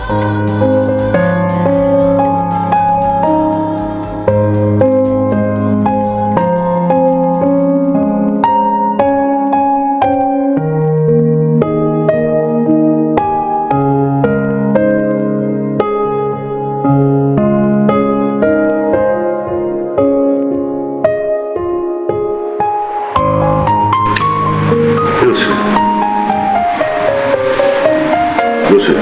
Jose. Jose.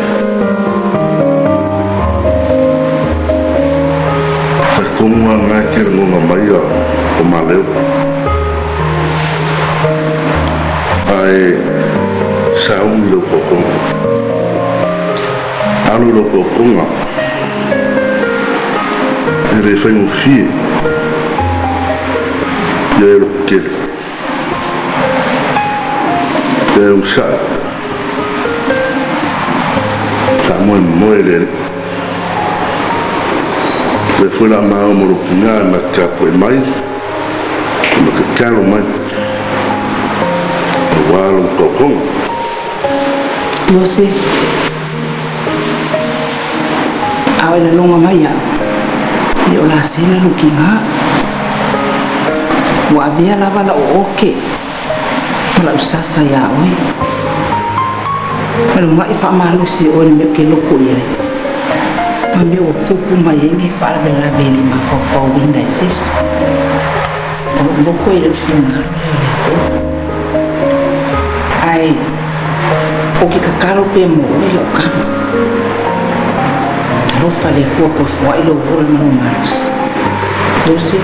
Talitonu lava lena e te lagona mai o Maleo. Ae sauni lau totoga. Alo i lau totoga. E le faigofie ia e lototele. Ia e onosai. Faamoemoe i le Alii. O lea foi o le a ma o ma lou tina e ma te tapuai mai ma tatalo mai aua lou totoga. Iose, a o e laloga mai au, e le o lasela lou tiga. Ua avea lava lau oke ma lau sasa iā oe. Ma le unaʻi faamalosi e oe le mea ou te loko i ai, ma mea ua tupu mai ai nei faalavelave e le i mafaufauina e se isi. O lou loko e le o le finagalo lea o le Atua. Ae ou te tatalo pea mo oe lau tama. Alofa le Atua toe foai lou ola ma lou malosi. Jose,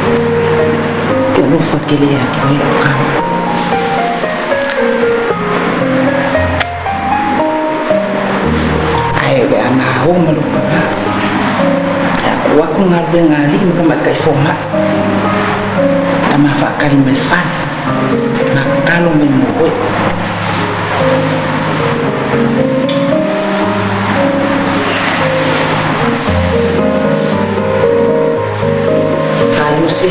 te alofa tele ia te oe lau tama. Ae o le a ma o ma lou papa. E a tuu atu le galuega a alii ma tamaitai fomai. A ma faatali mai le fale. Ma tatalo mai mo oe. A Iose.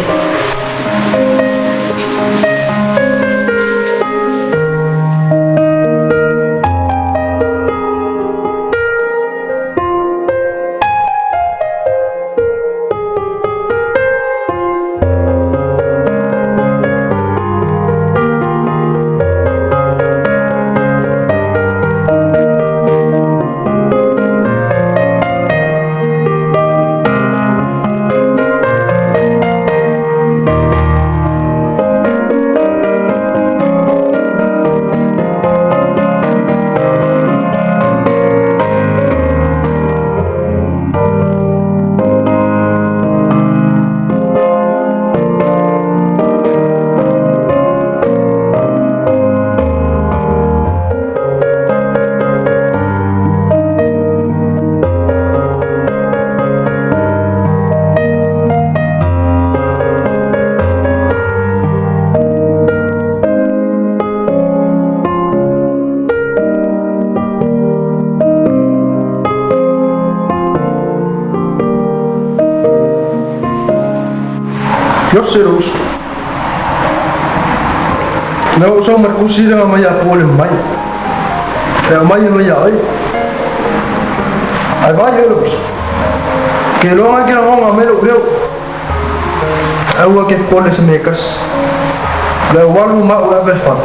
Jose lou uso. Na ou sau ma le usi lea mai a pole mai. E aumai e mai ia oe. Ai vai e lou uso. Ke loa ke lagona mai lou leo. Aua ke pole se mea e tasi. Le walu ma au e ave le fale.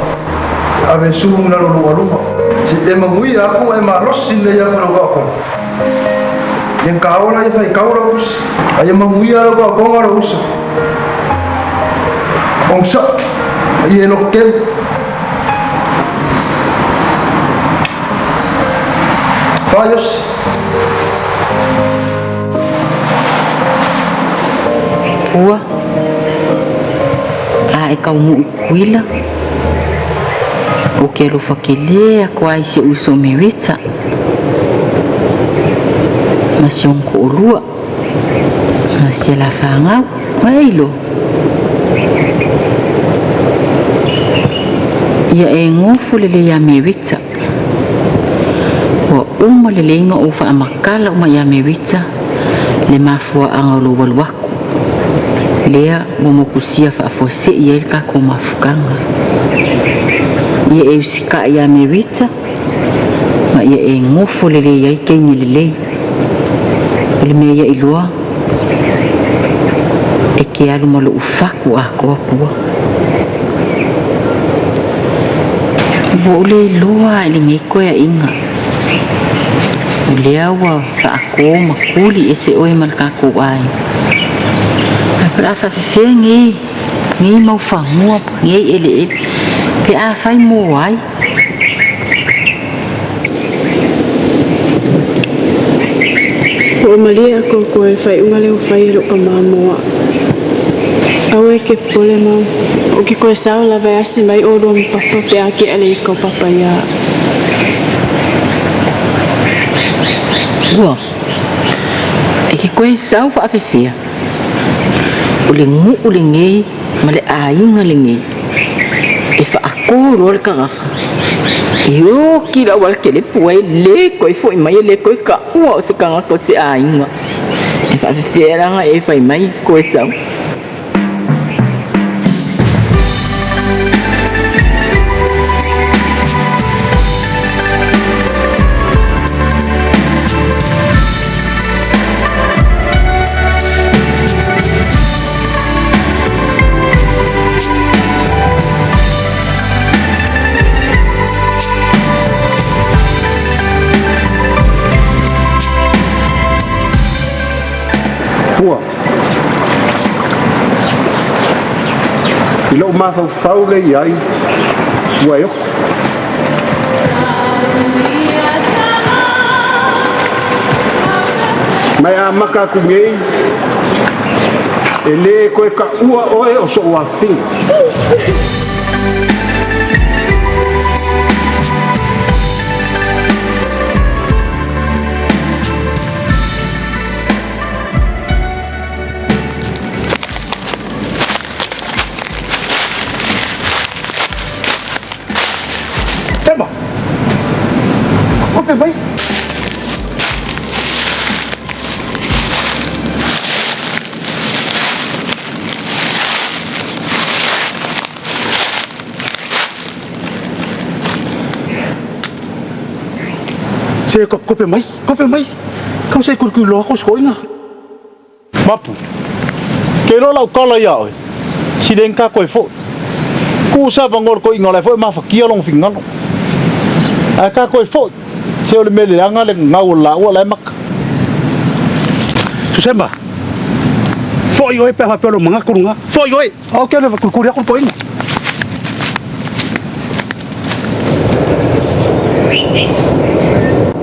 Ave su i lalo o lou aluma. Se e manuia aku ma e malosi lelei aku i lau taotoga. Ia kaola ia faitau lau tusi. A ia manuia lau taotoga lou uso. Onosai ma ia e lototele. Faiosi. Ua a e taunuu i Tutuila, ou te alofa tele atu ai i si ou uso o Merita ma si ona toalua ma si a la fanau. Ai lo! Ia e gofo lelei ia Merita. Ua uma lelei ona ou faamatala uma ia Merita le mafuaaga o lou alu atu, lea ua motusia faafuasei ai le tatou mafutaga. Ia e usitai ia Merita ma ia e gofo lelei ai teine lelei. O le mea ia iloa e ke alu ma lo'u faku atoa pua. Ua ou le iloa i lenei toeaiga. O lea ua faatō ma tuli ese oe ma le tatou aiga. Ae po o le a faafefea nei, nei mau fanua ma nei eleele pe afai mo ai. Ua ou malie atoatoa i le faaiuga lea ua fai e lou tama mo au. Aua e te popole mau, ou te toe sao lava e asi mai oulua ma papa pe a tea le ita o papa ia au. Ua, e te toe sau faafefea, o le nuu lenei ma le aiga lenei e faatō loa le tagata e oti le aualatele pua e le toe fo'i mai e le toe ta'ua o se tagata o se aiga. E faafefea la ona e fai mai toe sau. Pua. I lou mafaufau lea i ai, ua e oko. Ma e amata atu nei, e le toe taua oe o sou afafine. Tema! Ope mai! Se kope mai, kope mai. Kau se kulikuli loa ko se koiga. Mapu, ke iloa lau tala ia oe, sile ka koe fo'i. Ku sa avanoa le toeaina o la e foi e mafatia lona finagalo. Ae ka koe fo'i, se o le mea leaga le gagau o le laua la e maka. Susema, fo'i oe pe a faapea o lou manatu lena. Fo'i oe! Aua ke le kulikuli aku le toeaina.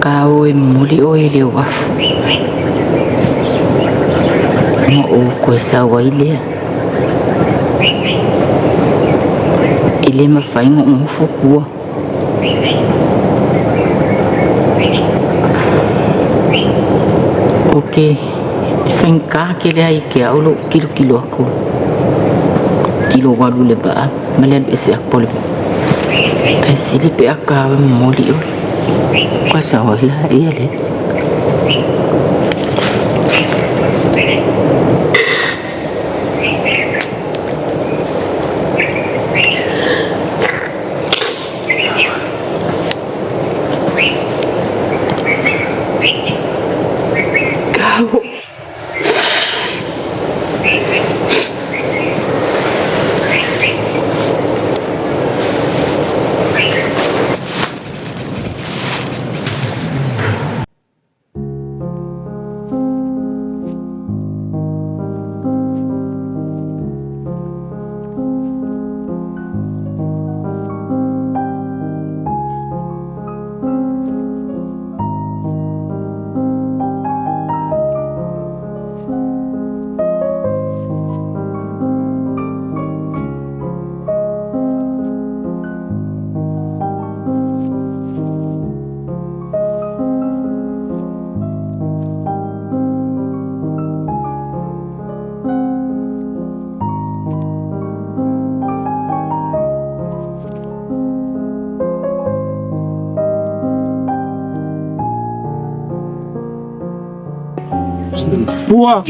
Ka o e momoli oe i le uafu. Ona ou koe sau ai lea. E le mafai ona ou nofo pua. Ou te faigata tele ai te au lou tilotilo atu i lou alu i le vaa ma le alu ese atu o le vaa. Ae sili pe a tau e momoli oe. Kua sau ai la ia lea. Kau. Pua.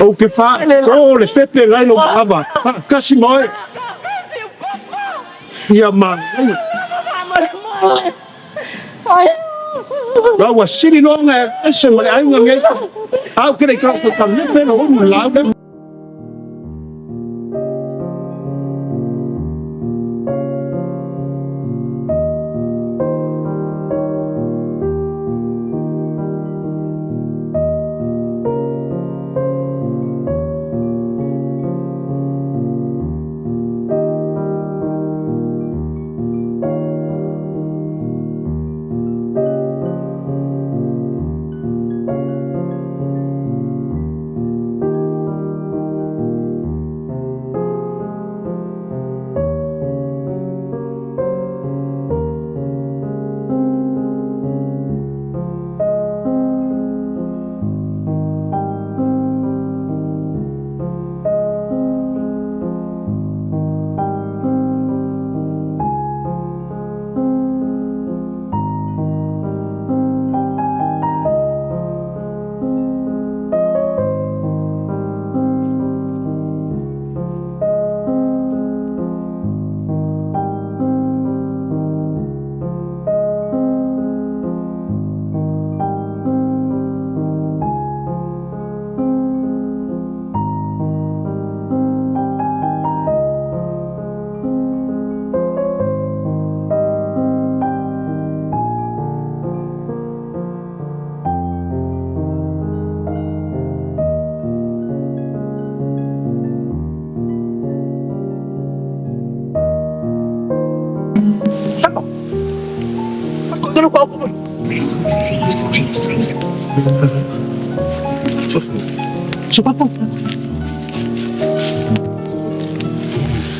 Ou te whaatō le pepe ngai lou ava. Whaakasi ma oe. Ia manaia. La ua sili loa ona ese ma le aiga nei. A ou te le i tau le ulu le laau le.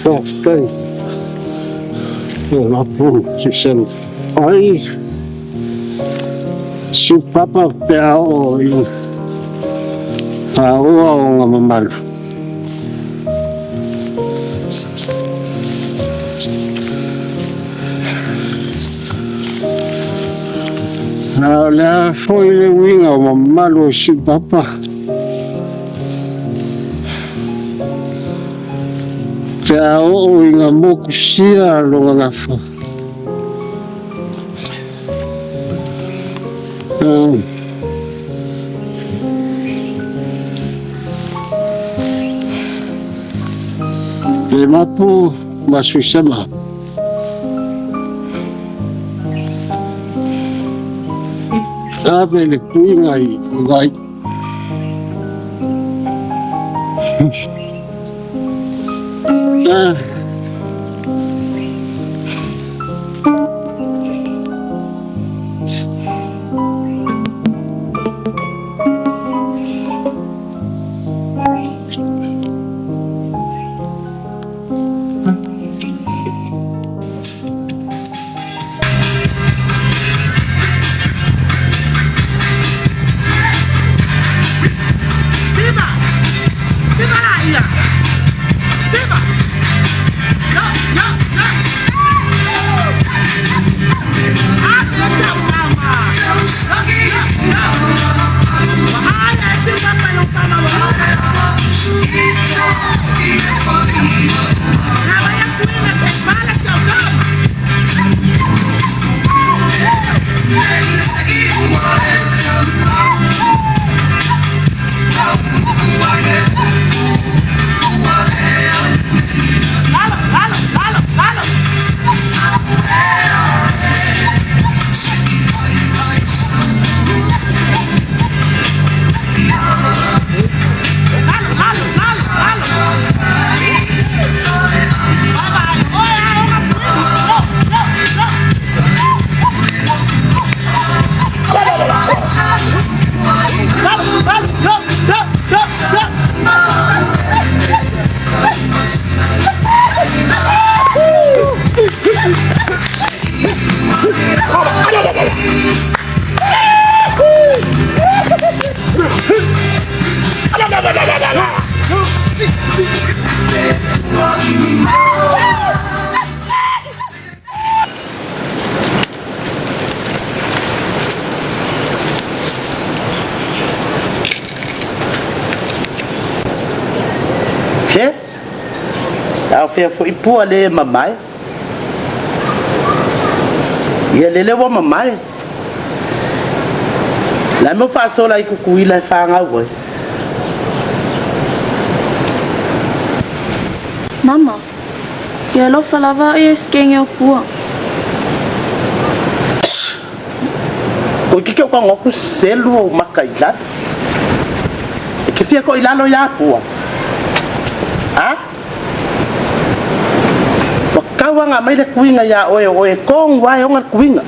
Faafetai e mapu siselu. Ai si papa pe a oo i taua o nga mamalu. A o le a foi le uiga o mamalu o si papa. Pe a oo i nga moku sia longa gafa. Le mapu ma suisema. Ave le kuiga i vai. Ah. He? A o fea foi pua le mamae? Ia lele ua mamae. Le a mea ua faasola ai Kukuila e fagau ai? Mama, Ia alofa lava au ia i se kenge o pua. Toeitiiti ou tago atu selu ou maka i lalo. E te fia toʻi lalo iā Pua? A? Ua tau aga mai le tuiga iā oe o oe tonu lava e ona le tuiga.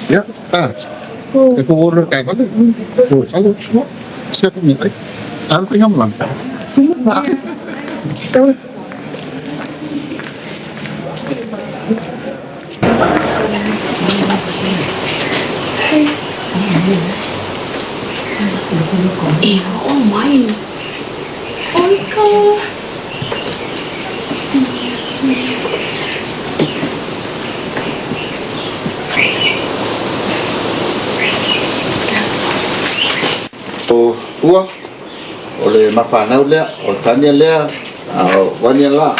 Ia, ah, e ko order ka ko. Ko salo. Se ko mi ai. Al ko ngam lang. E oo mai. Oi ka. O Pua, o le ma whanau lea, o Tania lea, o Vania la.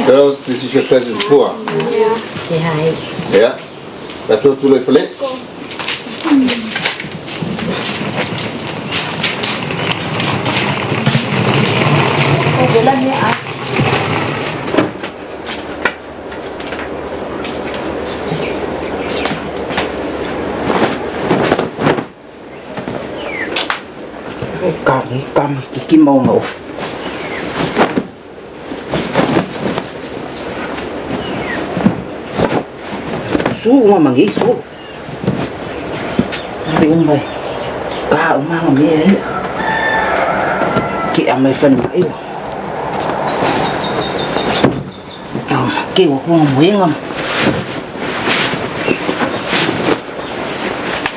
Girls, this is your cousin Pua. Yeah. Say hi. Yeah. Ka tō tūlai fale. Kami, kami, kiki mau ngau. Su uma mangi su. Ari umbai. Ka uma ngami ai. Ki amai fan mai. Ke wa ku ngam ngam.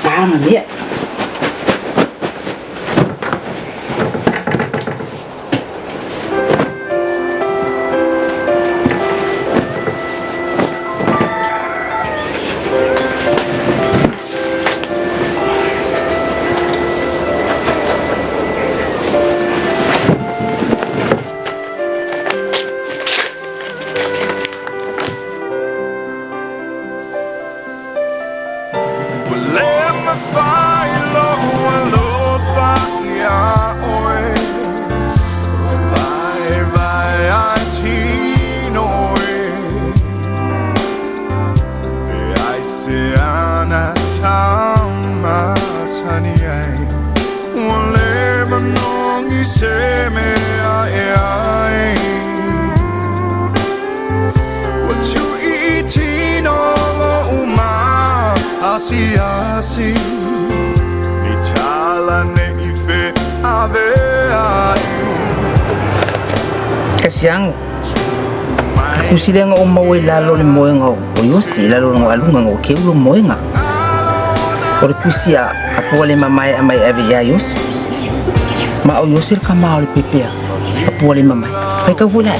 Ka ngami. Kasiango. Kusilenga o maua i lalo le moega o Iosi i lalo o le aluga o keulo moega. O le kusi a apua le mamae a mai ave ia Iosi. Ma o Iosi le kama o le pepea apua le mamae. Fai kau foi lai.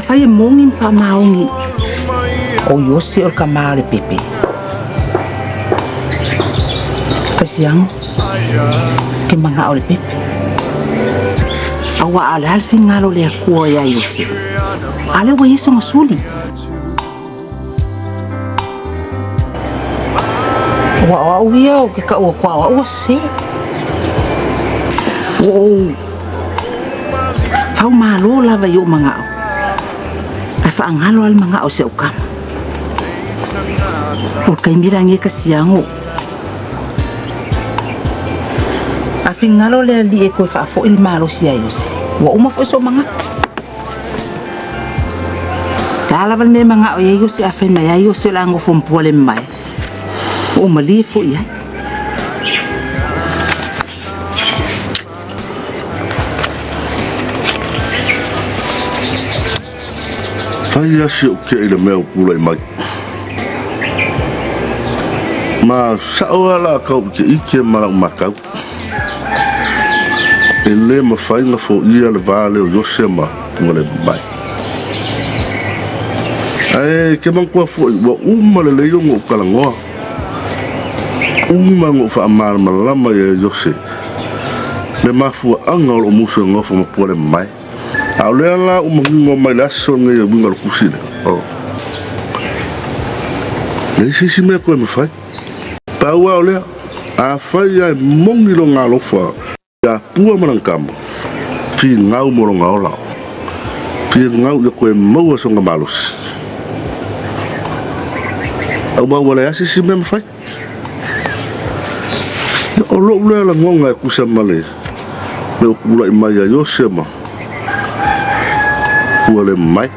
Afai e moni ma faamaoni o Iose o le kama a le pepe, Kasiago, ke manao le pepe. Auā a o le a le finagalo o le Akua iā Iose? A lea ua i ai sona suli. Ua o au ia ou te tau atu a o au ua sese. Ua ou faumalo lava i ou manao, ae faagalo lava le manao o si au kama. O le taimi la lenei e kasiago. A finagalo le Alii e toe faafoi le malosi ia Iose, ua uma foi sou manatu. Le a lava le mea e manao i ai Iose, a fai mai lava Iose o le a nofo ma pua le mamae, ua ou malie foi i ai. Fai lava si ou tea i le mea ua tulai mai. Ma sao lava la tau iteite ma lau matau. E le mafai ona foia le va lea o Iose ma Pualemamae. Ae ke manatua foi ua uma lelei ona ou talanoa, uma ona ou faamalamalama ia Iose le mafuaaga o lou musu e nofo ma Pualemamae. A o lea la ua manino mai le aso lenei e uiga i le tusi lea, oh, leai se isi mea toe mafai. Pau lava o lea, afai lava e moni lona alofa ia Pua ma lana tama, finau mo lona ola, finau ia toe maua sona malosi. Aua ua leai lava se isi mea mafai. Ia, o lou lea lagona e tusa ma le mea ua tulai mai ia Iose ma Pua le mamae.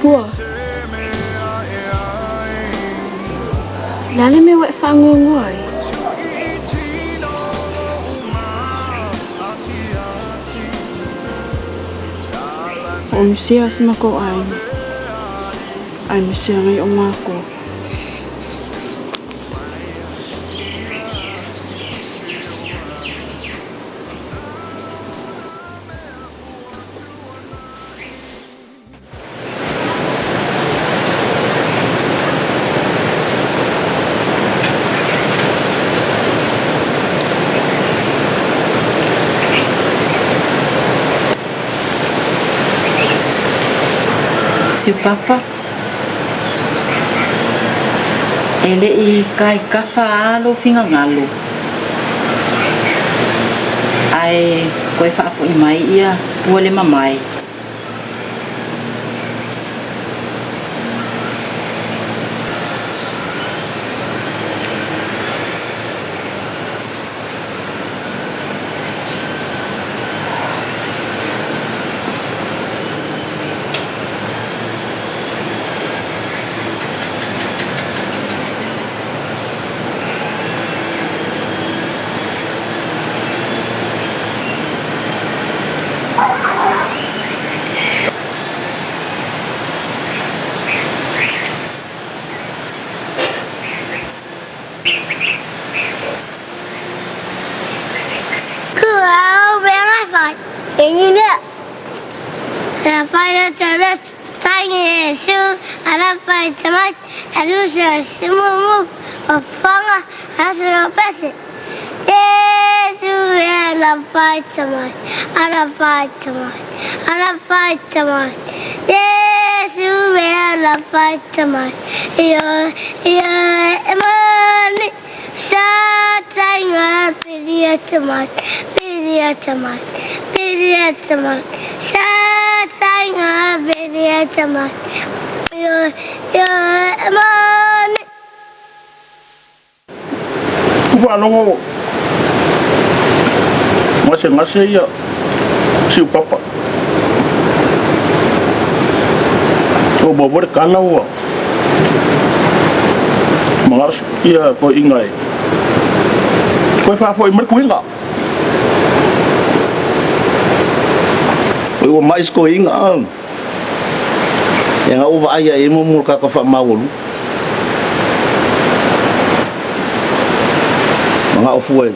Pua. O le a le mea ua e faanoanoa ai? Ua misia si makou aiga, ae misia ngai o makou. Siu papa, e le i kaikafa a lou finagalo, ae koe faafo'i mai ia pua le mamae. Faalogo gasegase ia siupapa. Ua maua le kala ua manao ia toeaiina e toe faafoi mai le tuiga. Oi ua mai si toeaina ia na ou vaai ai muamua i le tagata faamaualuga. Manao fua e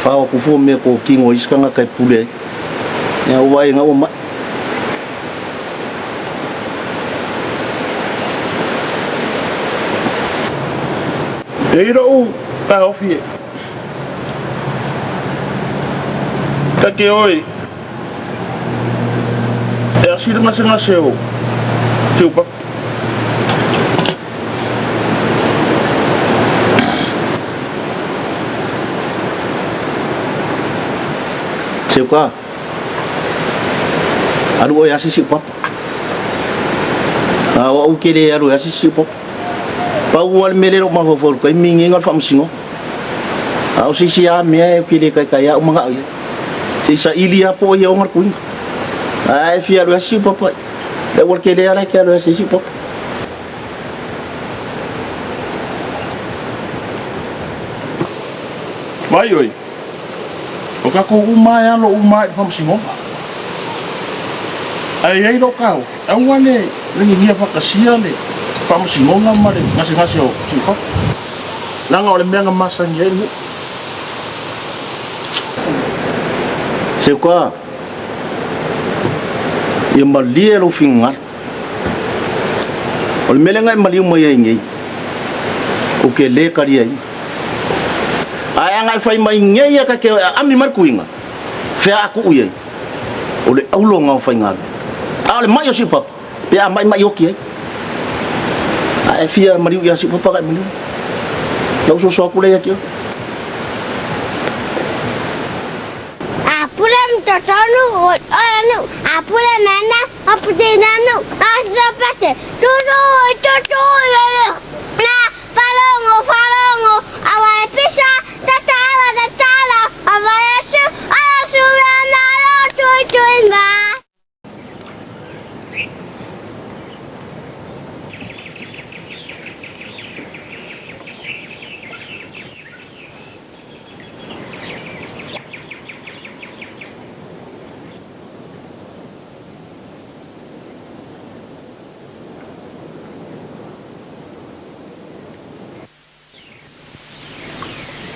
fao atu fua mea ko tino ai isi tagata e pule ai. Ia ou vaai na ua mai. E i lou taofi e ta te oe e asi le gasegase o Siupapa. Seuka, alu oe asi Siupapa. A o au ke le alu e asi Siupapa. Pau lava le mea lea e le o mafaufau i le taimi lenei na o le faamasinoga. A o se isi lava mea ou te le taitai lava ou manao i ai. Se i saili lava po o ia ona le tuiga. A e fia alu e asi Siupapa, le auala tele lava la e te alu e asi ai Siupapa. Vai oe, o tatou uma e alo uma i le faamasinoga. Ae i ai lou taofi, aua le lagigia faatasia le faamasinoga ma le gasegase o Siupapa, leaga o le mea na masani ai le nuu. Seuka, ia malie lou finagalo. O le mea lea na e maliu mai ai nei, ou te le taliaina. Ae a na e fai mai nei ia ta te o e aami mai le tuiga, fea a tuu i ai? O le auloga o faigaluega. A o le mai o Siupapa, pe a maimai oti ai. A e fia maliu ia Siupapa ka e maliu. Lau soso atu lea ia te oe. A pule mtotonu oanu, a pule nana, a pute nanu, a sapase, tutu, tutu, na, falongo, falongo, awa e pisa, tatala, tatala, awa e su, awa su, na, ro, tui, tui, ma.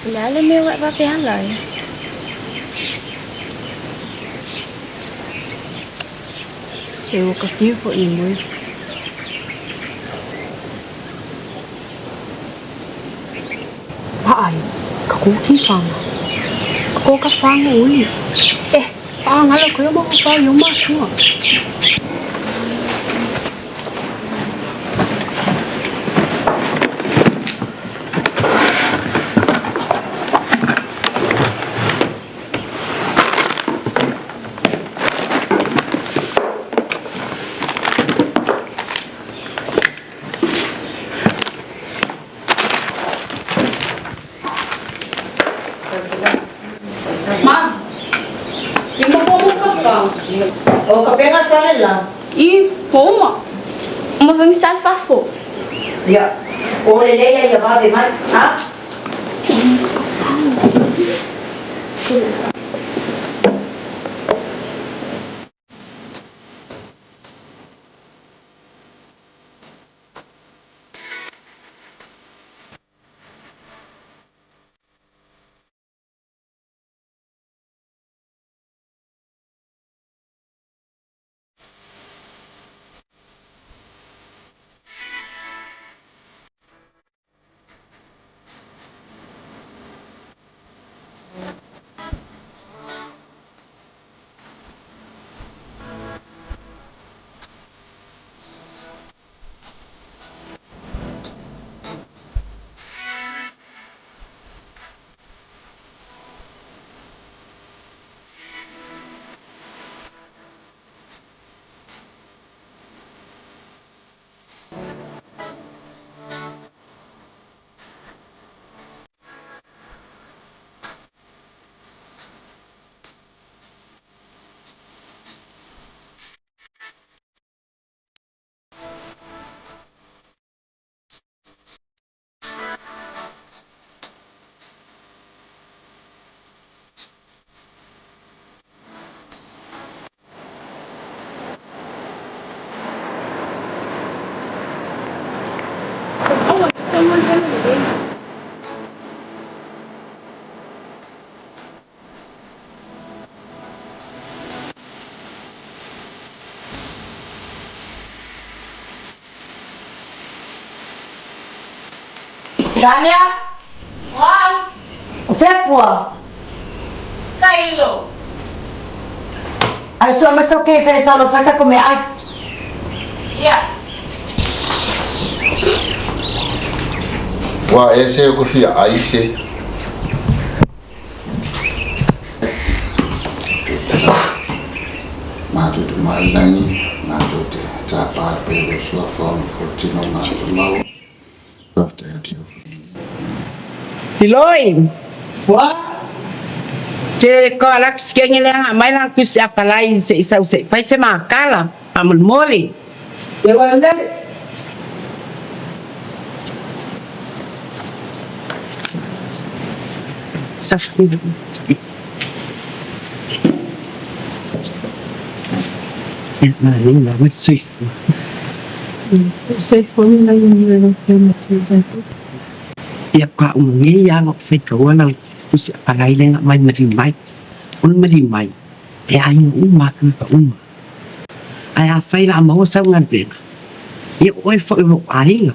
O le a le mea ua e vave ala ai? E ua ka fiu foʻi e moe. Vaai, ka kō ki whanga. Ka kō ka whanga uli. Eh, whaangalo koe o mafaufau i o mātua. Ma, i mo po mo ka fa. O ka penga fale la. I po ma. Mo vengi sal fa fo. Ia, o le leia ia vave mai, ha? Tania? Wow. O fea pua? Kailo. Ale sua mai sau ke fere sau lo fai ko me ai. Ia. Ua ese o ku fia ai se. Matou te malilagi, matou te tapa le paia o lou Suafa ona fuatino ma maua. Faafetai atu i au. Tiloi. Ua. Te ko ala skenge le anga mai la kusi apalai se i sau se fai se makala faamolemole. Ia ka uma nei ia lo whaikaua lau kusi apalai le nga mai maliu mai. O le maliu mai, e aiga uma a tagata uma. Ae afai la maua sau galuega, ia o oe foi o lou aiga.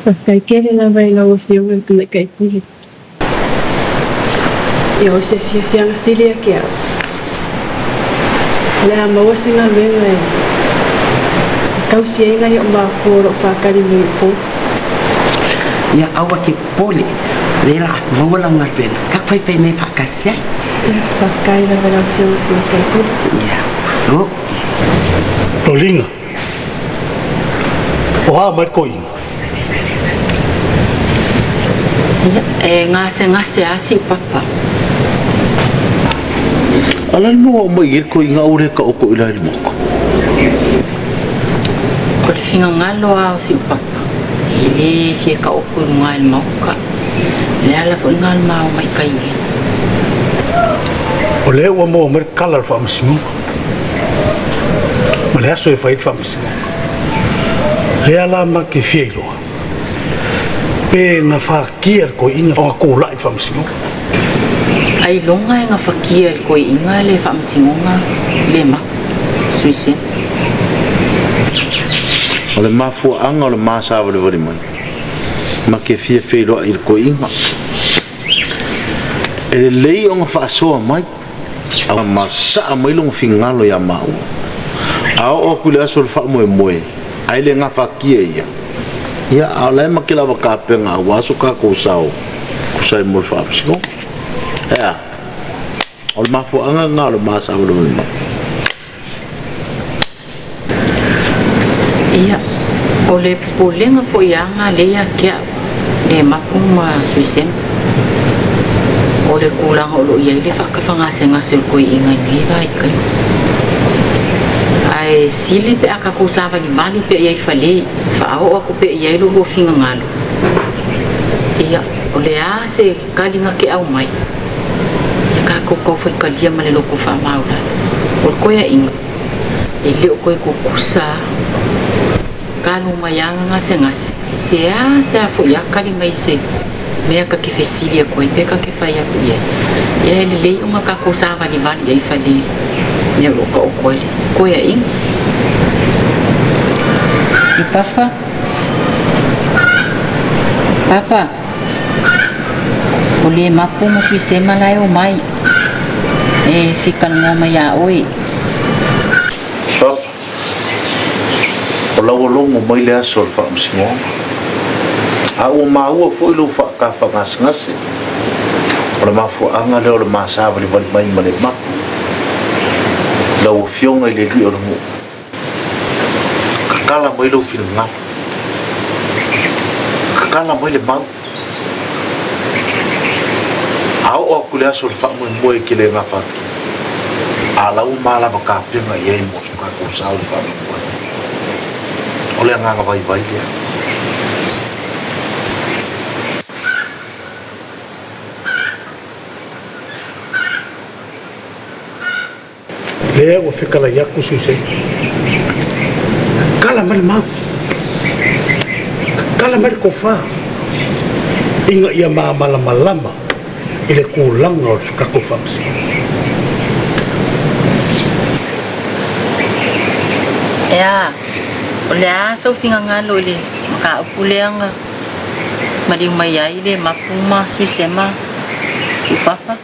Faafetai tele lava i lau Afioga i le Tamaitai Pule. Ia o se fiafiaga sili ia ke au. O le a maua se galuega e tausi ai nai o'u mākua o lo o faatali mai i Upolu. Ia aua ke popole, o lea la a maua lau galuega, taku faifai mea faatasi ai. Ia, faafetai lava i lau Afioga i le Tamaitai Pule. Ia, malo. Loliga, o a mai le toeaina? Ia, e gasegase lava si ou papa. A le mea ua aumai i ai le toeaina aua le taoto i la i le maota? O le finagalo lava o si ou papa, e le fia taoto i luga i le maota. O le ala foi lena o le ma omai i tai nei. O lea ua maua mai le tala o le faamasinoga ma le aso e fai ai le faamasinoga. Lea la ma te fia iloa pe gafatia le toeaina ona tulai i le faamasinoga. Ailoga e gafatia e le toeaina le faamasinoga le ma Suisema. O le mafuaaga o le ma savalivali mai, ma te fia feiloai i le toeaina. E lelei ona faasoa mai, a ma sasaa mai lona finagalo ia maua. A oo atu i le aso o le faamoemoe, ae le gafatia e ia, ia, a o la e ma te lava tapena aua so tatou sao tusa ai mo le faamasinoga. E a? O le mafuaaga lena o le ma savalivali mai. Ia, o le popolega foi aga lea ia te au, le mapu ma Suisema, o le tulaga o lo o i ai le faatafagasegase o le toeaina i lenei vaitaimi. Ae sili pe a tatou savalivali pea i ai i fale, faaoo atu pea i ai lo lua finagalo. Ia, o le a se tali na te aumai, ia tatou tau faitalia ma le loto faamaualalo. O le toeaiina, e le o toe tutusa lava. Talu mai lava na gasegase, seasea foi lava tali mai se mea ta te fesili atu ai pe ta te fai atu i ai. Ia e lelei ona tatou savalivali i ai i fale i mea o lo o taoto ai le toeaiina. Papa, Papa. O le mapu ma Suisema la e omai e fikalanoa mai iā oe. Papa, o la ua logo mai le aso o le faamasinoga, a ua maua foi lou faatafagasegase. O le mafuaaga lea o le ma savalivali mai ma le mapu, lau Afioga i le Alii o le nuu. Tatala mai lou finagalo. Tatala mai le mau. A oo atu i le aso o le faamoemoe e te le gafa atu, a la ua malava tapena i ai mo so tatou sao i le faamoemoe. O le agaga vaivai lea. Lea ua fetalai atu Susan. Tatala mai le mau. Tatala mai le tofa ina ia mamalamalama i le tulaga o le tatou faamasinoga. Ea, o le a sou finagalo i le Mataupu lea na maliu mai ai le Mapu ma Suisema siupapa.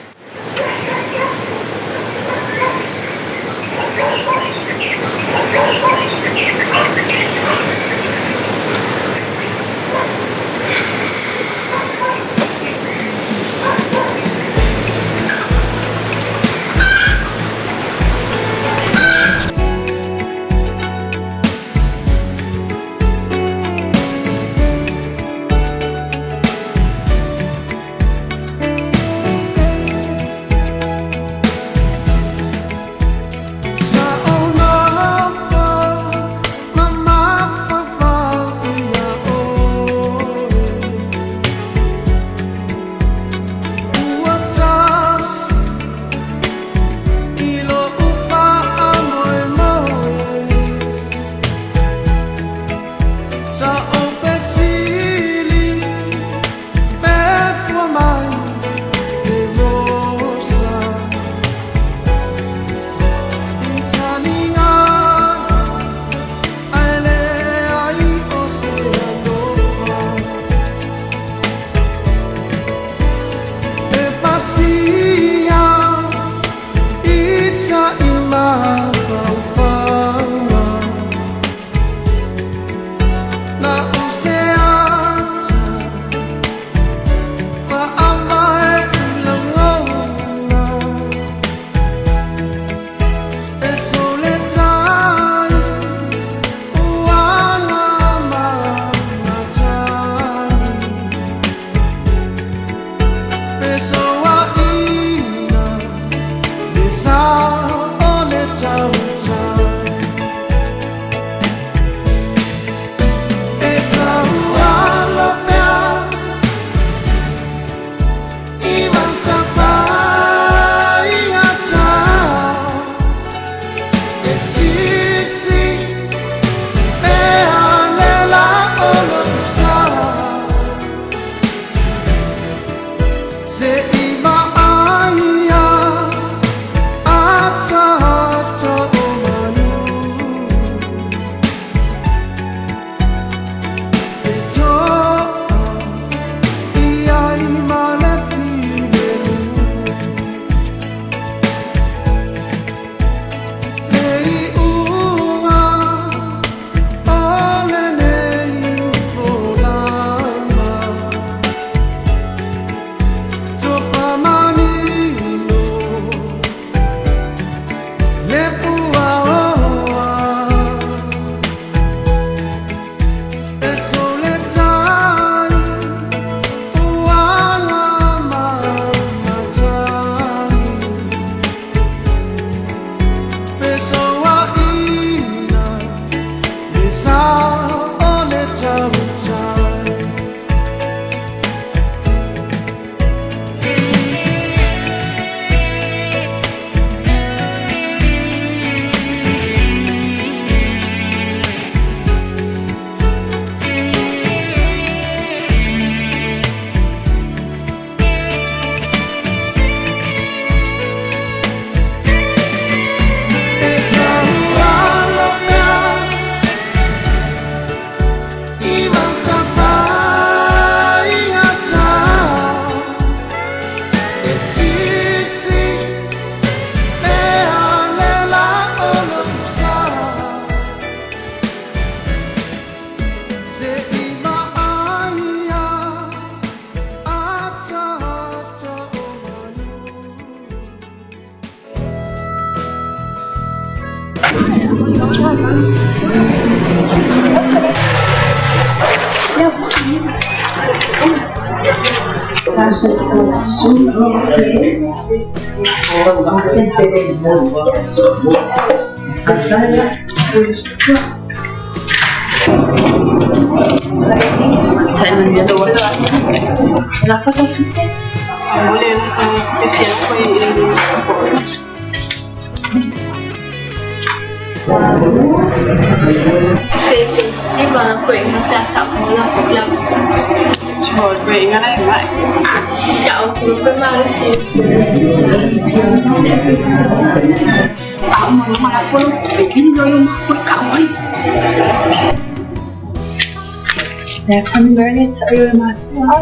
Le a tani mai le taʻi o le matua.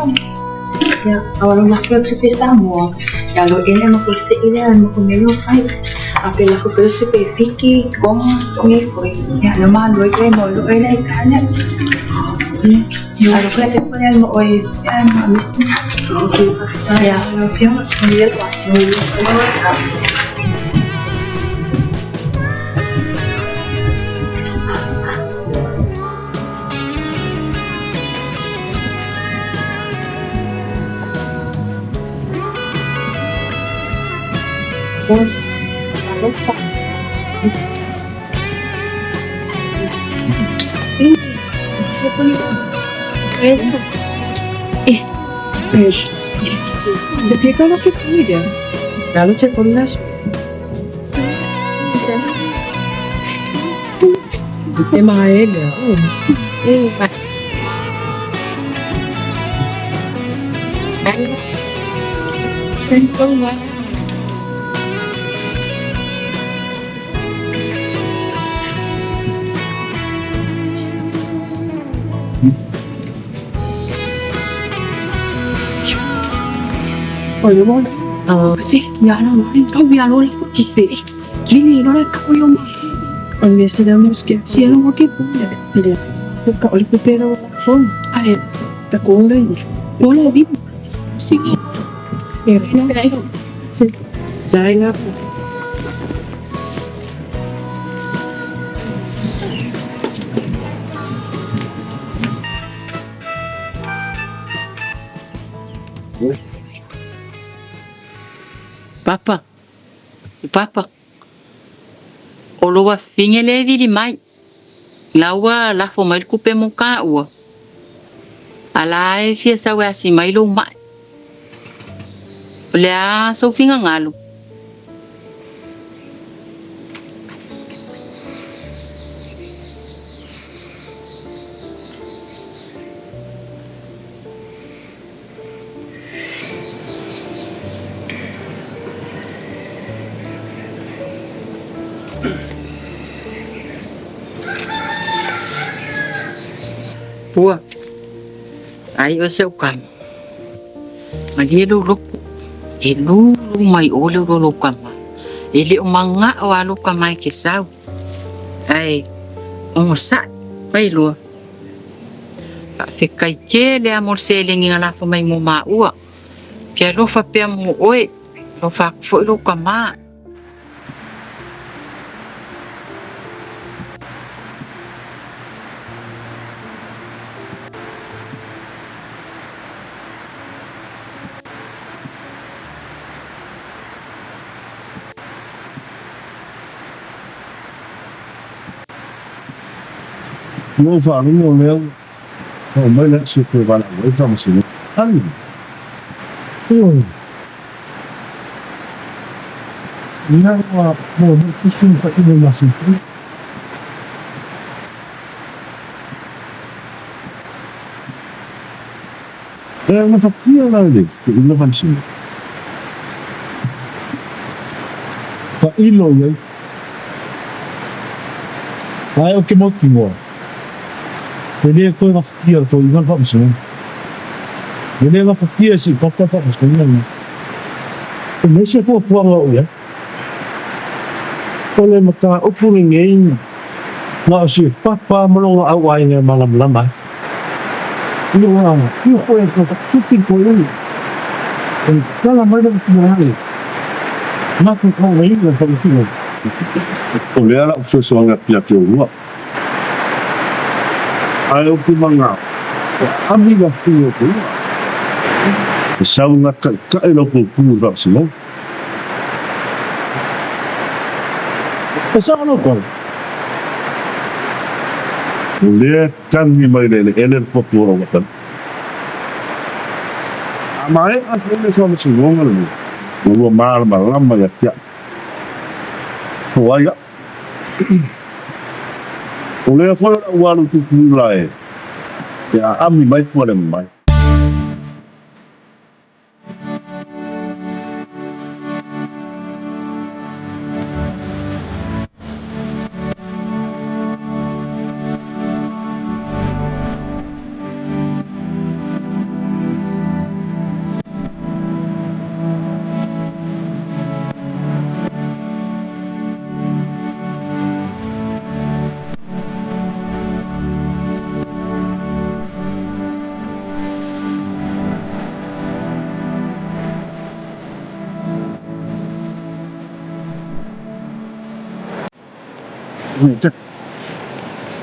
Ia, a ua lafo le tupe i Samoa, ia lo ene ma ko seʻi lea ma ko mea fai. A pe lafo pe le tupe i Fiti, Tonga, Tonga i foi. Ia, lo malo i koe mo lo ele i kane. Ia, lo koe le koe mo oi, ia, ma misi. Ia, lo pio, ia, lo asi. Papa, Papa, o lou afafine lea e vili mai. La ua lafo mai le tupe mo taua. A la e fia sau e asi mai lou maʻi. O le a sou finagalo? Pua, ai oe se ukama. Malie lou loto, e lūlū mai ʻoe le lou kama. E le o manaʻo a lou kama e ke sau. Ae, onosai, mai loa. Faafetai tele lava mo le seleni na lafo mai mo maua. Ke alofa pea mo oe, alofa aku foi lou kama. Ua ou faalogo lea ua oo mai le aso e toe valaau ai le Faamasinoga. Ai! Ioe. Ina ua maua mai tusi ma faaiuga i Masina. E gafatia la e le toeaina Faamasinoga. Tailo i ai. Ae o ke mautinoa, e le toe gafatia e le toeaina le Faamasinoga. E le gafatia e Siupapa le Faamasinoga lenei. E leai se fuafuaga o i ai. O le mataupu lenei na o Siupapa ma lona auaiga e malamalama ai. Ua afio foi e Sufi Toeaina e tala mai lana finagalo matou faaaogaina le Faamasinoga. O lea lau fesoasoani atu ia te oulua. Ae ou te manao e aami le afio o oulua. E sau nga taitai lau puupuu i le Faamasinoga. E sao lau tala. O lea e tagi mai le eleele le potu o lau atalii. A maea foi le faamasinoga lenei, ua malamalama ia te au. O ai au? O lea foi o le a ou alu i Tutuila e aami mai Pualemamai.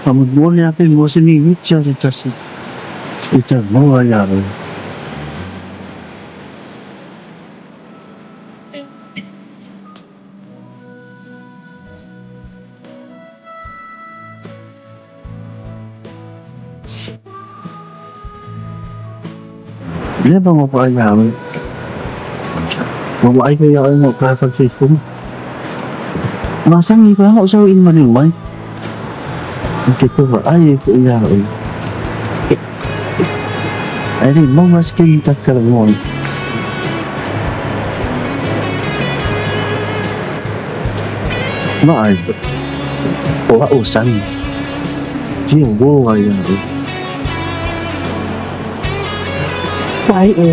Faamolemole lava pe maua se minute se tasi e talanoa ai ia oe. Lea ma vaai ia oe. Ua vaai ka ia oe ma ka fale Masani pa ako sa in malimay. Ang kito ba ay ito iya oe. Ay di mo mas kinta ka mo. Ma ay. O a usan. Di mo ay oe. Vai e.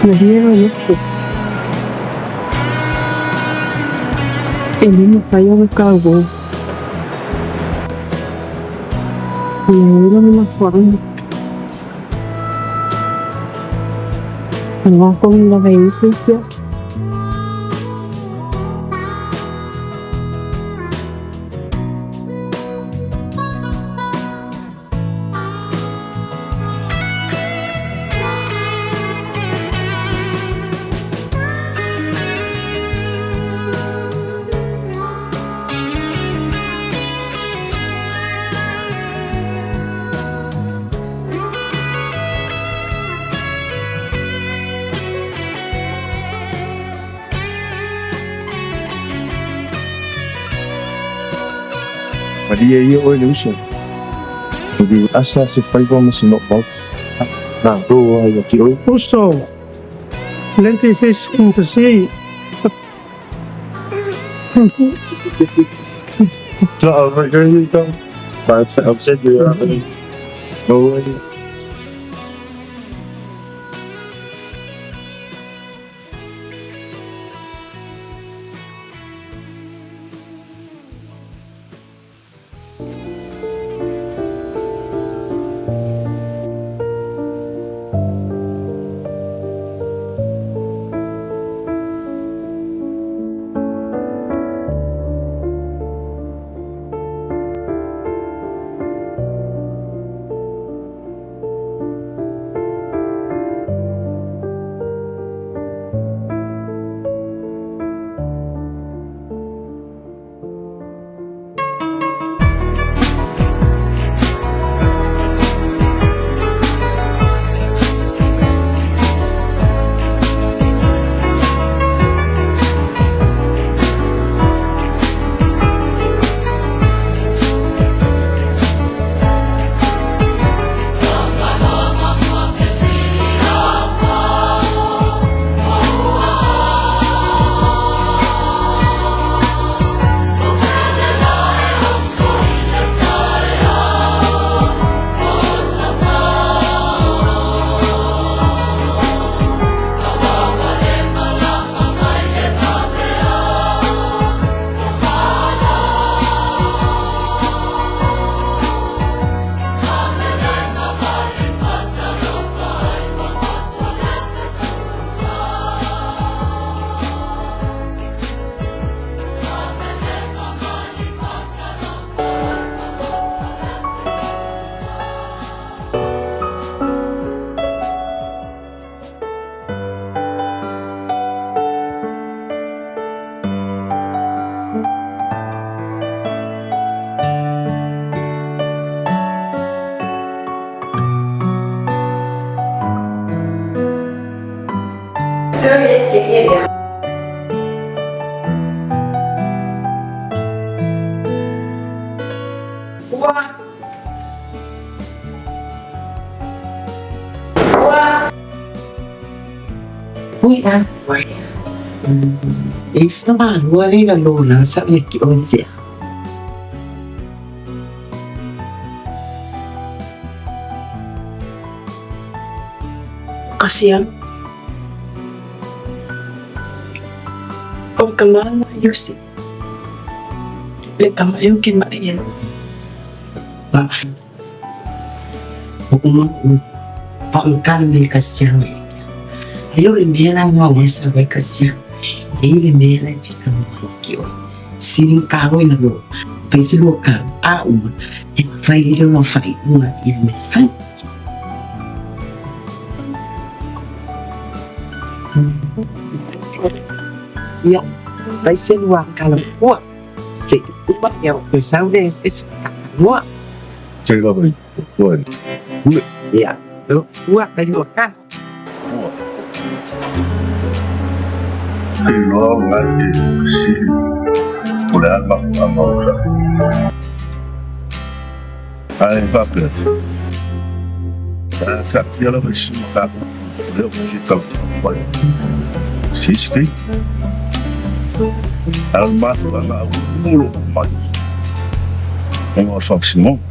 Na hia le. E le mafai ona ka uo. Le ilo ni mafuaga. Nga ko ni lava i se sia. Malia ia oe le uso. O le asa se faiva ma se noʻomau. Na ro ai ia te oe. Uso, plenty fish in the sea. Ui a wa E sa malua le la lona sa le ki o fea. Kasihan. O ka mana Yusi. Le kama leo ke maia. Ba. O uma fa o ka me kasihan. Ayo le mea la ngā le sa wai kasihan. E le mea la ki ka mo ki o. Sili ona talo i lalo, fai se lua talo, a uma, ia ona fai ai lea o lau faaiuga i le mea e fai. Ia, fai se lua talo pua, se i uma, ia ona toe sau lea e fai se ta taloa. Tei lava i tua i pule. Ia, ua, fai lua talo. Pua. Te iloa o lena e te fesili po o le a le mafuaaga o sa. Ae faapea, a taatia lava i si mataupu lea ou te fia tautau ai i se isi taimi. Ae o le mafuaaga autu o lou mai, ona o le faamasinoga.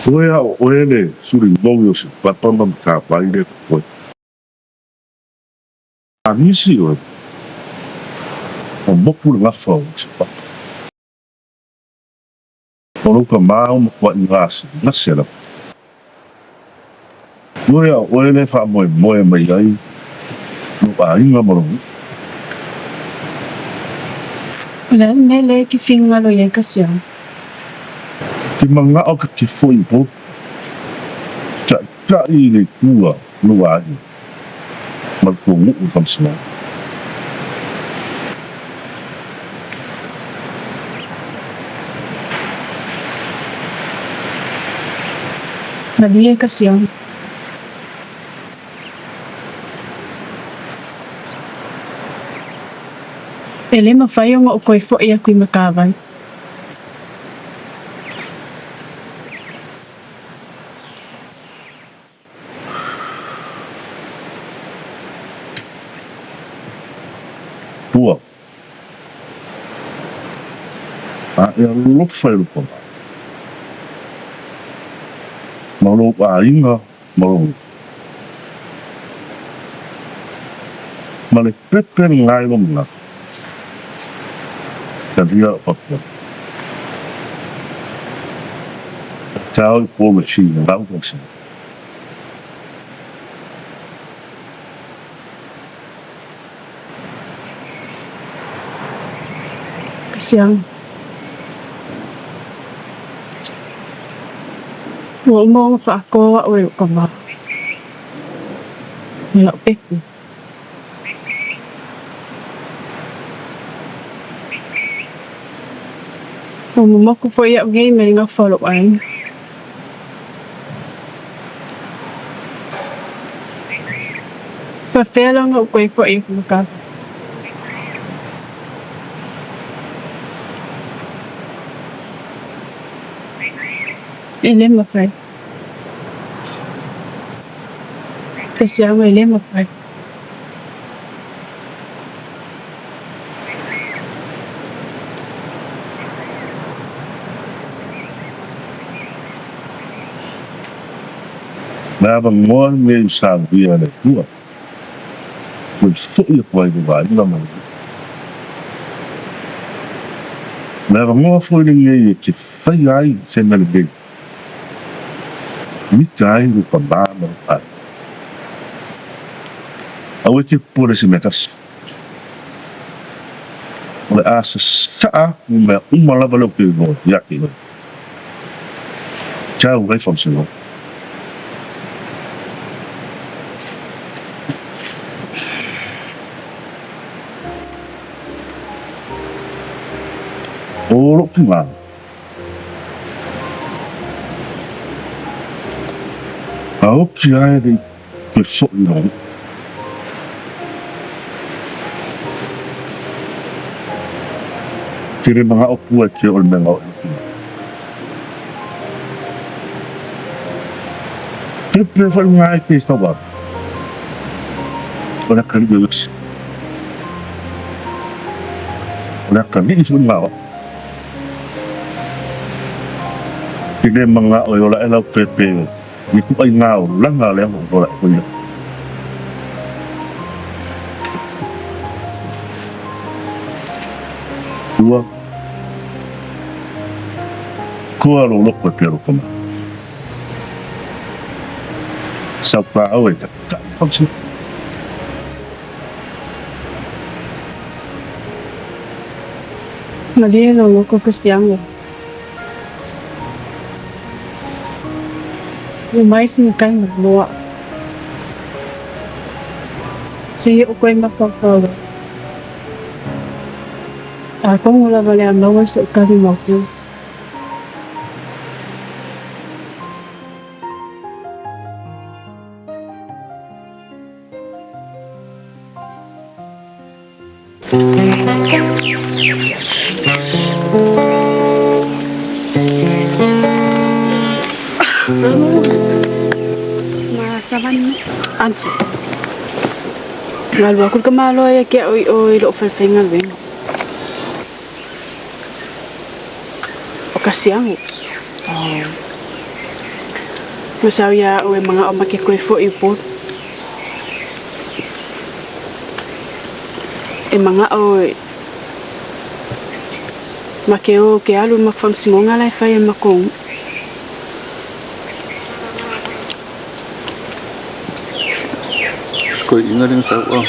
Toe a o oe le suli moni o se papa ma matavai le koe. A nisi oe, ua moku le gafa o se papa. O lou tama o matuai gasegase lava. Toe a o oe le faamoemoe mai ai lou aiga ma lou nuu. O le a le mea lea e te finagalo i ai Kasiama? Te manao ka te foi ho taʻitaʻi i le Atua lou aiga ma le tou nuu i faamasinoga. Malie ka siama. E le mafai ona ou toe foʻi aku i Matavai. Pua. A e alofa i lou tama, ma lou aiga ma lou nuu. Ma le pepe lena i lou manatu, talia lau fautuaga. Tau i po me whina lau faamasinoga. Siang. Ua uma ona faakoa au e lou tama ma lau pepe. Ua momoku foi au nei mai le gafa o lou aiga. Faapea la ona ou toe foi aku ma ka. E le mafai. Kasiama e le mafai. Me avanoa lenei i saunia e le Atua, ua foi atu ai lou aiga ma le nuu. Me avanoa foi lenei e te faia ai se mea lelei, mita ai lou tama ma lou aiga. Aua e te popole i se mea tasi. O le a sasaa aku mea uma lava lea ou te iloa ia te oe. Tau ai faamasinoga. O lou finagalo. A oti ae le i toe foi i lou nuu. Ke le manao pua e te oo i le mea na oo i lou finagalo. Pepe foi lena e te tau atu. O le atalii o Iosefa. O le atalii foi lena o au. Ke le manao e ola ae lau pepe i ituaiga olaga lea ua ola ae foi au. Ua koa lou loko e pea lou tama. Sau paau e taʻitaʻi fausia. Malie lou loto kasiago. Ua mai sina taimi loa. Seia ou koe mafaufau ai. Atonu lava o le a maua so'u tali muamua. Aunty, na alu aku le tamaloa ia te au i o i lou fale faigaluega. O Kasiago. Oh. Na sau ia au e manga'o ma ke koe fo'i i Upolu. E manga'o e ma ke o ke alu ma ka faamasinoga la e fai e makou. Sikoiʻiga lea sau a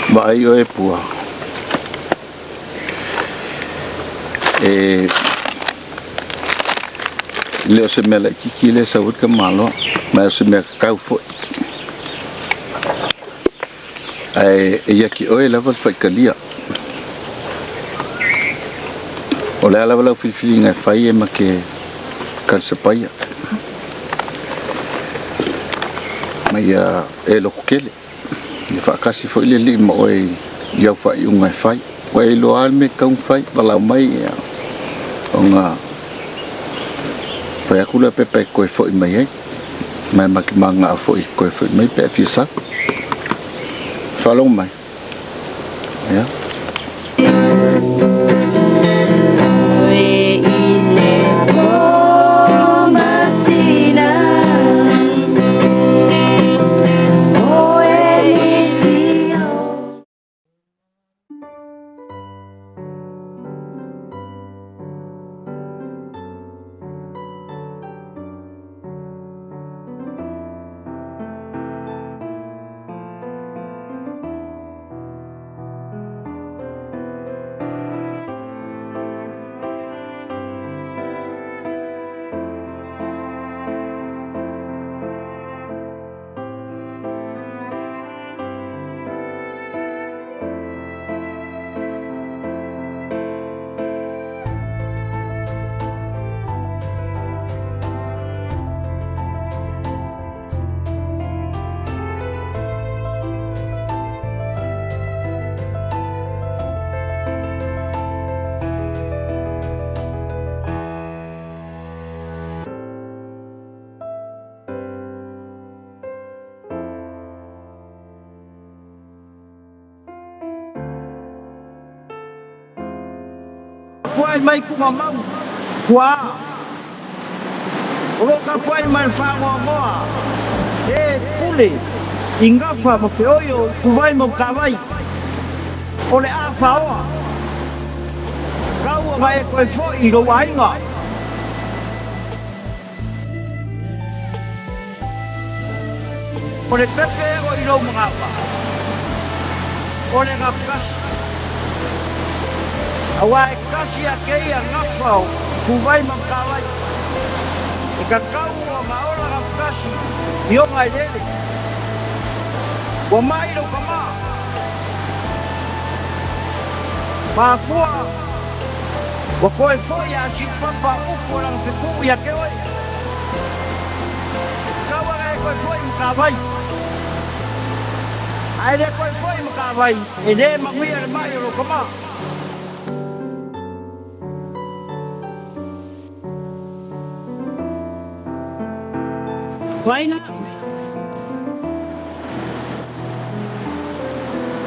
vaai oe pua e le o se mea laitiiti lea e sau ai le tamaloa, ma o se mea tatau foi. Ae e ia te oe lava le faitalia. O le a lava lau filifiliga e fai e ma ke kalisapaia. Ma ia e loto tele. Ia faatasi foi le Alii ma oe i au faaiuga e fai. Ua e iloa lava le mea e tatau ona fai, valaau mai ia, ona fai atu lea pepa e toe foi mai ai. Ma e ma te manao foi e toe foi mai pe a fia sau. Faalogo mai. Ia. Tapuai mai kuga mau, kua a. O lo tapuai mai le faagoagoa e pule i gafa ma feoio i kuvai ma ukavai o le a faoa. Kaua ma e koe foi i lou aiga. O le pepe o i lou magafa, o le gafukasi. Aua e kasi a keia gafa o kuvai ma matawai, e kakau o ma ola gafukasi i oga elele. Ua mai lou kama. Mafua, ua koe foi a siupapa upu o lana fekuu ia te oe. Kau aga e koe foi ma ka vai. A e le koe foi ma ka vai, e le manuia le mai o lou kama. Wai la?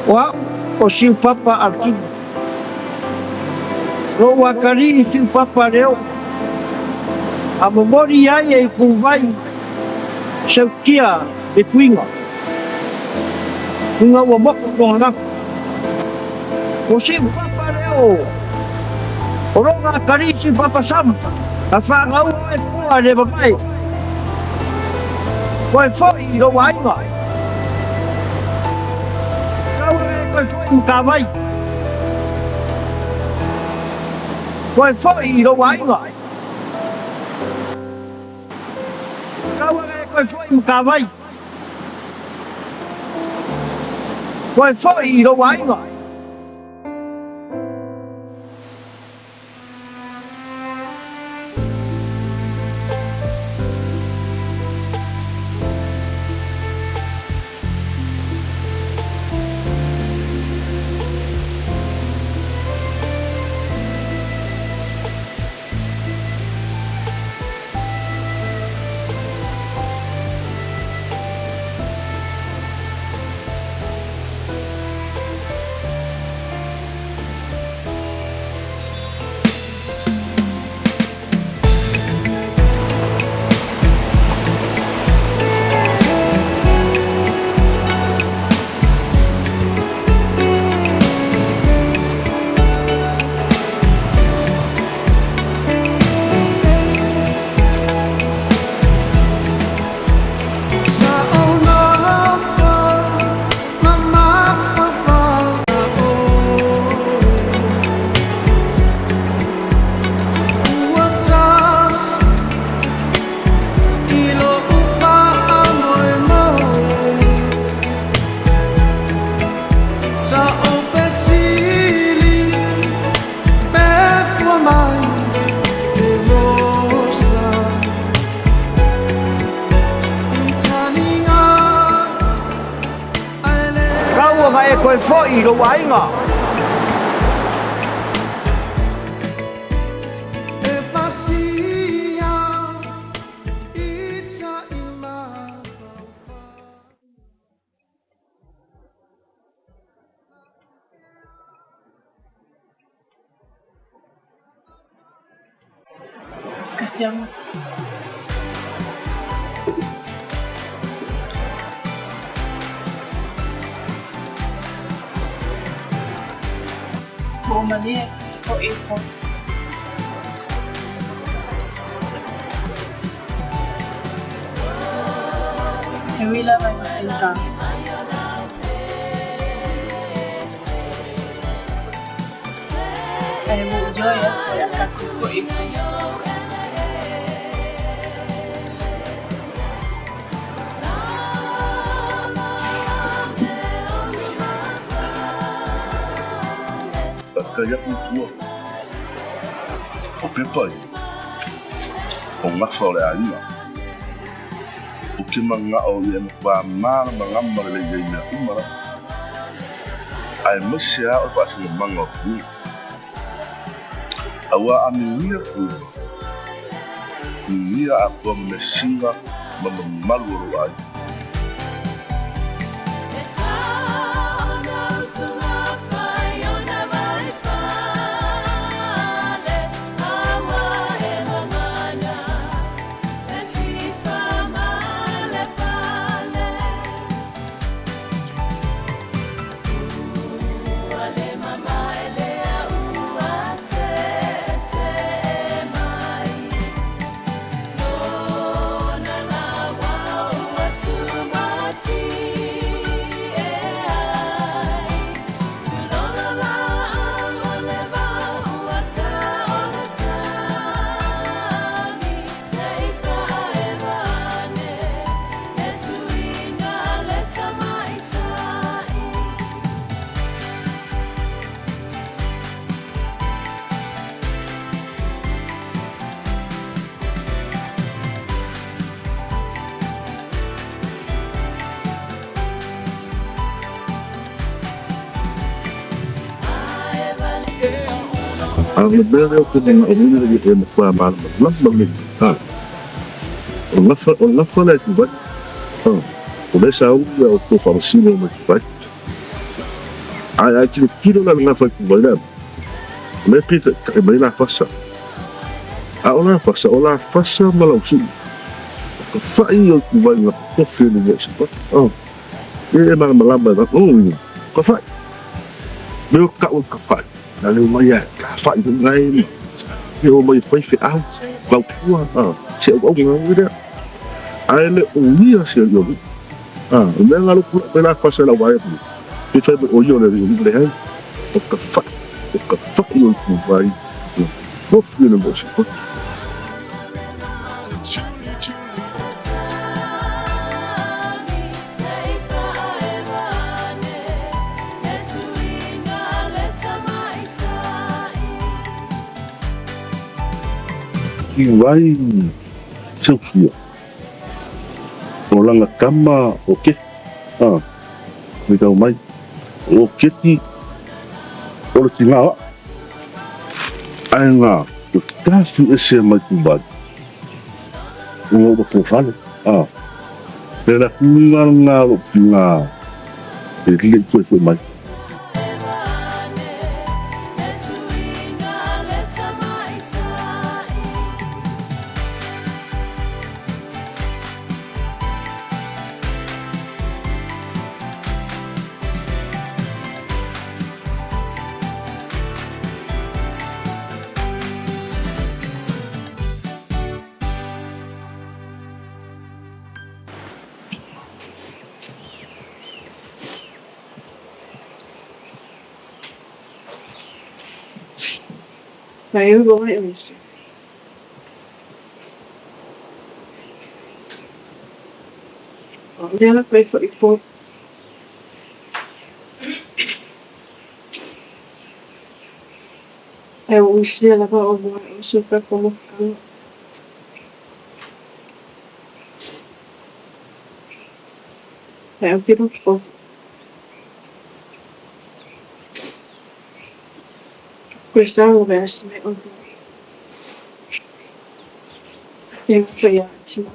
O au o Siupapa Alkimo. Lou akalii Siupapa leo. A momoli ai e i kuvai sautia le tuiga. Tuiga ua moko kona lafu. O Siupapa leo. O lona akalii Siupapa sama. A whangaua e pua le mamae. Koe foi i lou aiga. Kau e Toe foi ma Kavai. Toe foi i lou aiga. Tau aga e toe foi ma Kavai. Toe foi i lou aiga. Tau aga e toe foi i lou aiga. Kasiama. Ua ou malie ke foʻi i ko. He uila mai ma faigata. Ae ua ou ioe aku o le a kākou foʻi i ko. Kai aku i tua. O pepa ia, o gafa o le aiga. Ou te manao ia e matua malamalama lelei ai mea uma lava, aemaise lava o le faasinomaga o Tuiga. Auā a minia Tuiga, minia atoa ma measina ma mamalu o lou aiga. A o le mea lea ou te manaomia ia e matua malamalama me le O le gafa, o le gafa lea e Dubai. O lea sa ulu ia outou faamasino mai Dubai. Ae a e tilotilo la i le gafa i Dubai lea, o lea e pei e taita'i mai la fasa. A o la fasa, o la fasa ma lau sii. O ka fa'i ia o Dubai i gafa tofi e luga i Savaii. Ia e malamalama e o ka fa'i. Mea o ka'u o ka fa'i. Na leo mai e ka fa'i ho'i ngai ma e o mai e fai fe'au, tautua, se auauna oi lea. Ae le o ia se alii o nu'u. O le mea nga lou pula'i mai la fasa i lau vae atu. Pe fai mai o ia o le alii o nuu, leai, o ka fa'i, o ka fa'i o ituvai na tofi e le mo'osipoti. Ki wai Seukia, o lana tama o Keti, a, me tau mai, o Keti o le tina o a'u, ae na tafi ese mai Dubai, ona ua pofale, a, le la kuiga lena o lou tina e le i toe foi mai. O au lea la koe foʻi po. Ae ua ou isia lava ʻolua e usu i ka mafutaga. Ae ou te loto. Koe sao lava e asi mai ʻolua. E gafa iā Tima.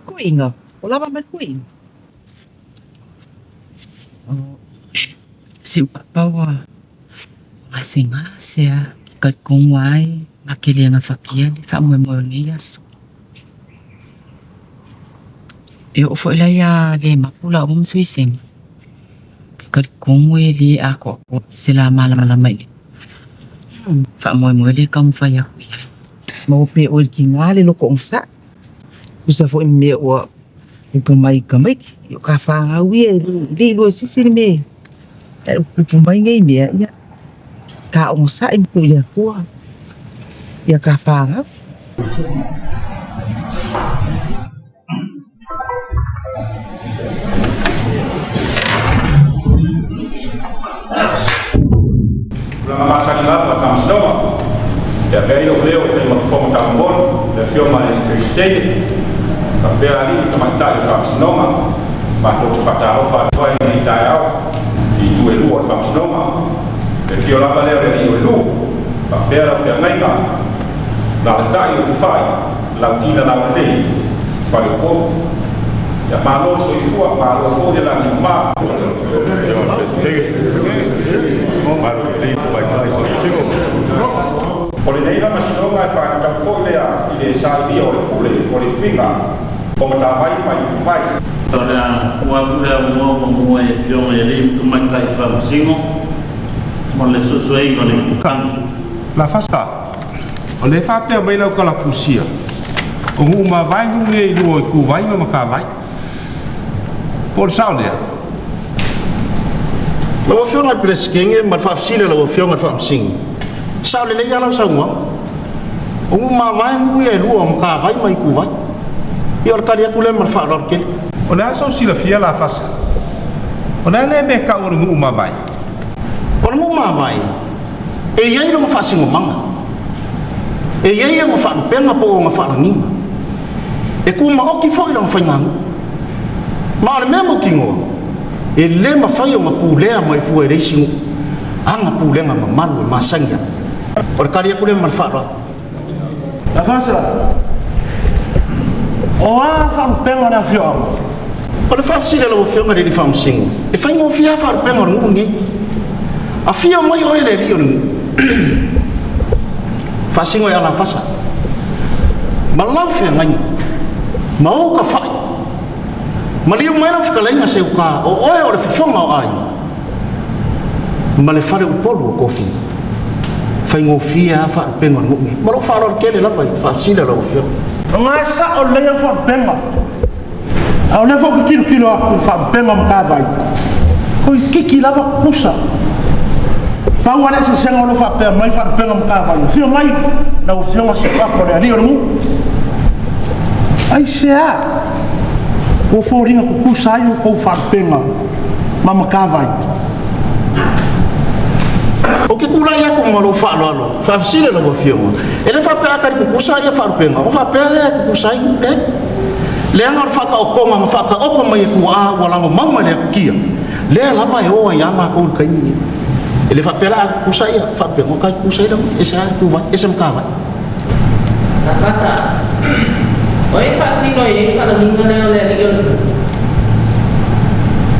Kuiga, o lava mai le kuiga. O si ou papa ua gasegase a talitonu ai na te le gafatia le faamoemoe o lenei aso. E oo foi la ia le mapu laua ma Suisema, ke talitonu e le atoatoa se la malamalama i le faamoemoe lea e taumafai atu i ai. Maua pea oe i le tiga le loko ogasai. Tusa foi ma mea ua tupu mai i tamaiti. O ka fanau ia e le iloa e se isi le mea ae ua tupu mai nei mea, ia ka onosai ma tuu i le Atua ia ka fanau. Tulaga masani lava o le Faamasinoga, e avea ai lou leo e fai ma fofoga taumolimoli le Afioga i le Peresetene faapea alii ma tamaitai o le Faamasinoga. Matou te faatalofa atu ai i lenei taeao i itu e lua o le Faamasinoga. Le afio lava lea o le Alii o le Nuu faapea lau feagaiga, Lalatai o Tafai, Lautina Laulelei, Faleupolu. Ia malo le soifua, malo foi le lagi mama. O lenei faamasinoga e faatatau foi lea i le sailia o le pule o le tuiga o Matavai ma Ituvai. O le a tuu atu le avanoa muamua i Afioga i Alii ma Tamaitai Faamasino mo le suesueina o le itutagi. Lafasa, O lea e faapea mai lau kalapusia, o nuu mavae nuu ia i lua o Ituvai ma Matavai. Po o le sao lea? Lau Afioga i le Peresetene ma le faafesili a lau Afioga i le Faamasino, sao lelei lava lau saunoaga. O nuu mavae nuu ia e lua o Matavai ma Ituvai. Ia o le tali atu lea ma le faaaloalo tele. O le a sou silafia Lafasa? O le a lea mea e tau o le nuu mavae? O le nuu mavae, E i ai lona faasinomaga. E i ai ona faalupega po o ona faalagiga. E tumaoti foi lona faiganuu. Ma o le mea mautinoa, e le mafai ona pulea mai fua e le isi nuu ana pulega mamalu e masani ai. O le tali atu lea ma le faaaloalo. Lafasa, O a faalupega o le afioaga? O le faafesili a lau Afioga i le Alii Faamasino, e faigofie lava faalupega o le nuu lenei. Afio mai oe le alii o le nuu. Faasino e Alafasa, ma lau feagaiga, ma ou tafai, maliu mai lau fetalaiga Seuta, o oe o le fofoga o aiga, ma le fale Upolu o Tofiga. Faigofie lava faalupega o le nuu nei. Ma lou faaaloalo tele lava i le faafesili a lau Afioga. O lena e sao lelei au faalupega. A o lea foi ou te tilotilo atu i faalupega o Matavai, toeitiiti lava tutusa. Pau lava le eseesega o lo o faapea mai faalupega o Matavai, afio mai lau Afioga Seuapo le alii o le nuu. Aisea ua foliga tutusa ai outou faalupega ma Matavai? Ou te tulai atu ma lou faaaloalo, faafesili a lau Afioga, e le faapea a tali tutusa ia faalupega, ona faapea lea e tutusa ai, leai. Leaga o le faataotoga na faataoto mai e tuaa ua lagomau mai le atutia, lea lava e o ai lava matou i le taimi lenei. E le faapea la a tutusa ia faalupega, ona tali tutusa ai lea, ese lava ituvai, ese matavai. Lafasa, O ai e faasino i ai le faalagiga lea o le alii o le nuu?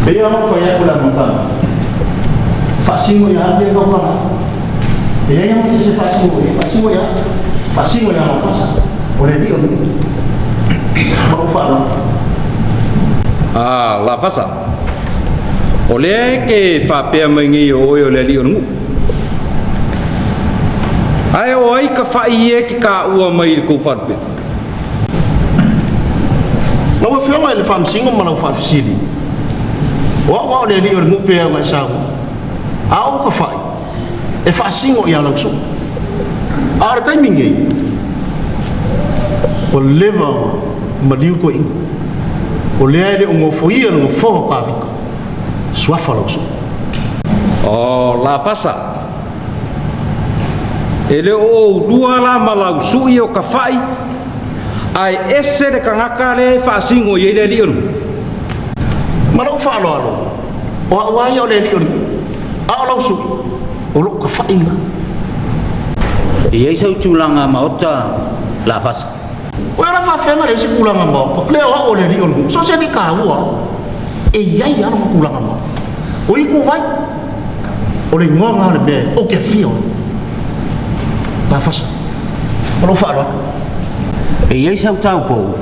Pei lava ona fai atu i le amataga, faasino ia au lea e tautala ai. E leai lava ma se isi e faasino i ai, faasino ia au, faasino ia Lafasa, o le alii o le nuu. Ma lou faaaloalo. A Lafasa, o lea e te faapea mai nei o oe o le alii o le nuu. Ae o ai ka fa'i ia e te tāua mai i le tou faalupega? Lau Afioga i le Faamasino ma lau faafesili, o au lava o le alii o le nuu pe au e saunoa. A o ou ka fa'i, e faasino ia Lausu'u. A o le taimi nei, ua leva ona maliu le toeaina. O lea e le o nofoia le nofoa o Tavita, suafa Lausu'u. O Lafasa, e le o oulua la ma Lausu'i o ka fa'i, ae ese le tagata lea e faasino i ai le alii o le nuu. Ma lou faaaloalo, o au lava ia o le alii o le nuu, a o Lausu'i, o lou tafa'i lena. E i ai sau tulaga maota Lafasa. O le ala faafeaga leai se tulaga maota, lea o au o le alii o le nuu, so o se alii taua lava, e i ai lava lona tulaga maota. O Ituvai, o le igoa lena o le mea ou te afio ai. Lafasa. Ma lou faaaloalo. E i ai sau taupou.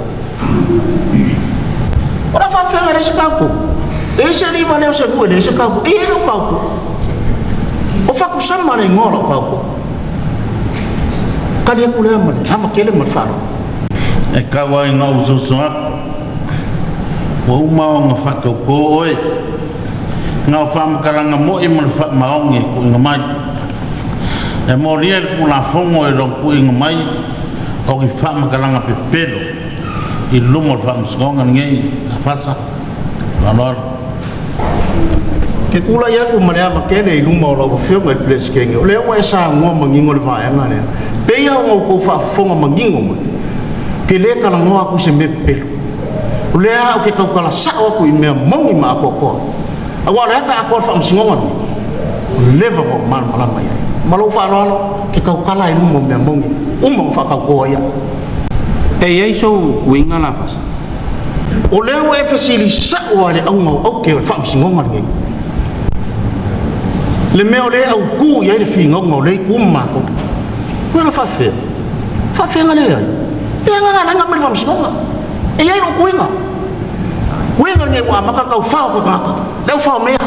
O le a faafeaga leai se taupou? E i ai se alii valea o se nuu e leai se taupou? E i ai lou taupou. O Fatusama le igoa o lau taupou. Tali atu lea ma le ava tele ma le faaaloalo. E tau ai ina ou soso atu, ua uma ona faatautō oe, na o faamatalaga mo'i ma le faamaoni e tuuina mai. E molia i le Tulafono e lona tuuina mai o ni faamatalaga pepelo i luma o le Faamasinoga lenei a Fasa. Faaaloalo. Ke tulai atu ma le ava tele i luma o lau Afioga i le Peresetene, o lea ua e saunoa manino i le vaega lea. Pei lava ona outou faafofoga manino mai, ke lē talanoa atu i se mea pepelo. O lea lava ou te tautala sa'o atu i mea moni ma atoatoa. Aua o le ata atoa o le Faamasinoga lenei, ua leva ona ou malamalama i ai. Ma lou faaaloalo, ke tautala ai i luma o mea moni uma ona faatauto ai au. E i ai sou uiga Lafasa? O lea ua e fesili sa'o lava i le auga o aute o le Faamasinoga lenei. Le mea o lea e autū i ai le finauga o lea itu ma matou. Ua ala faafefea? Faafefea na leai? E agaga laga mai le Faamasinoga. E i ai lou kuiga. Kuiga lenei ua amata tau fao ko tagata. Le au fao mea.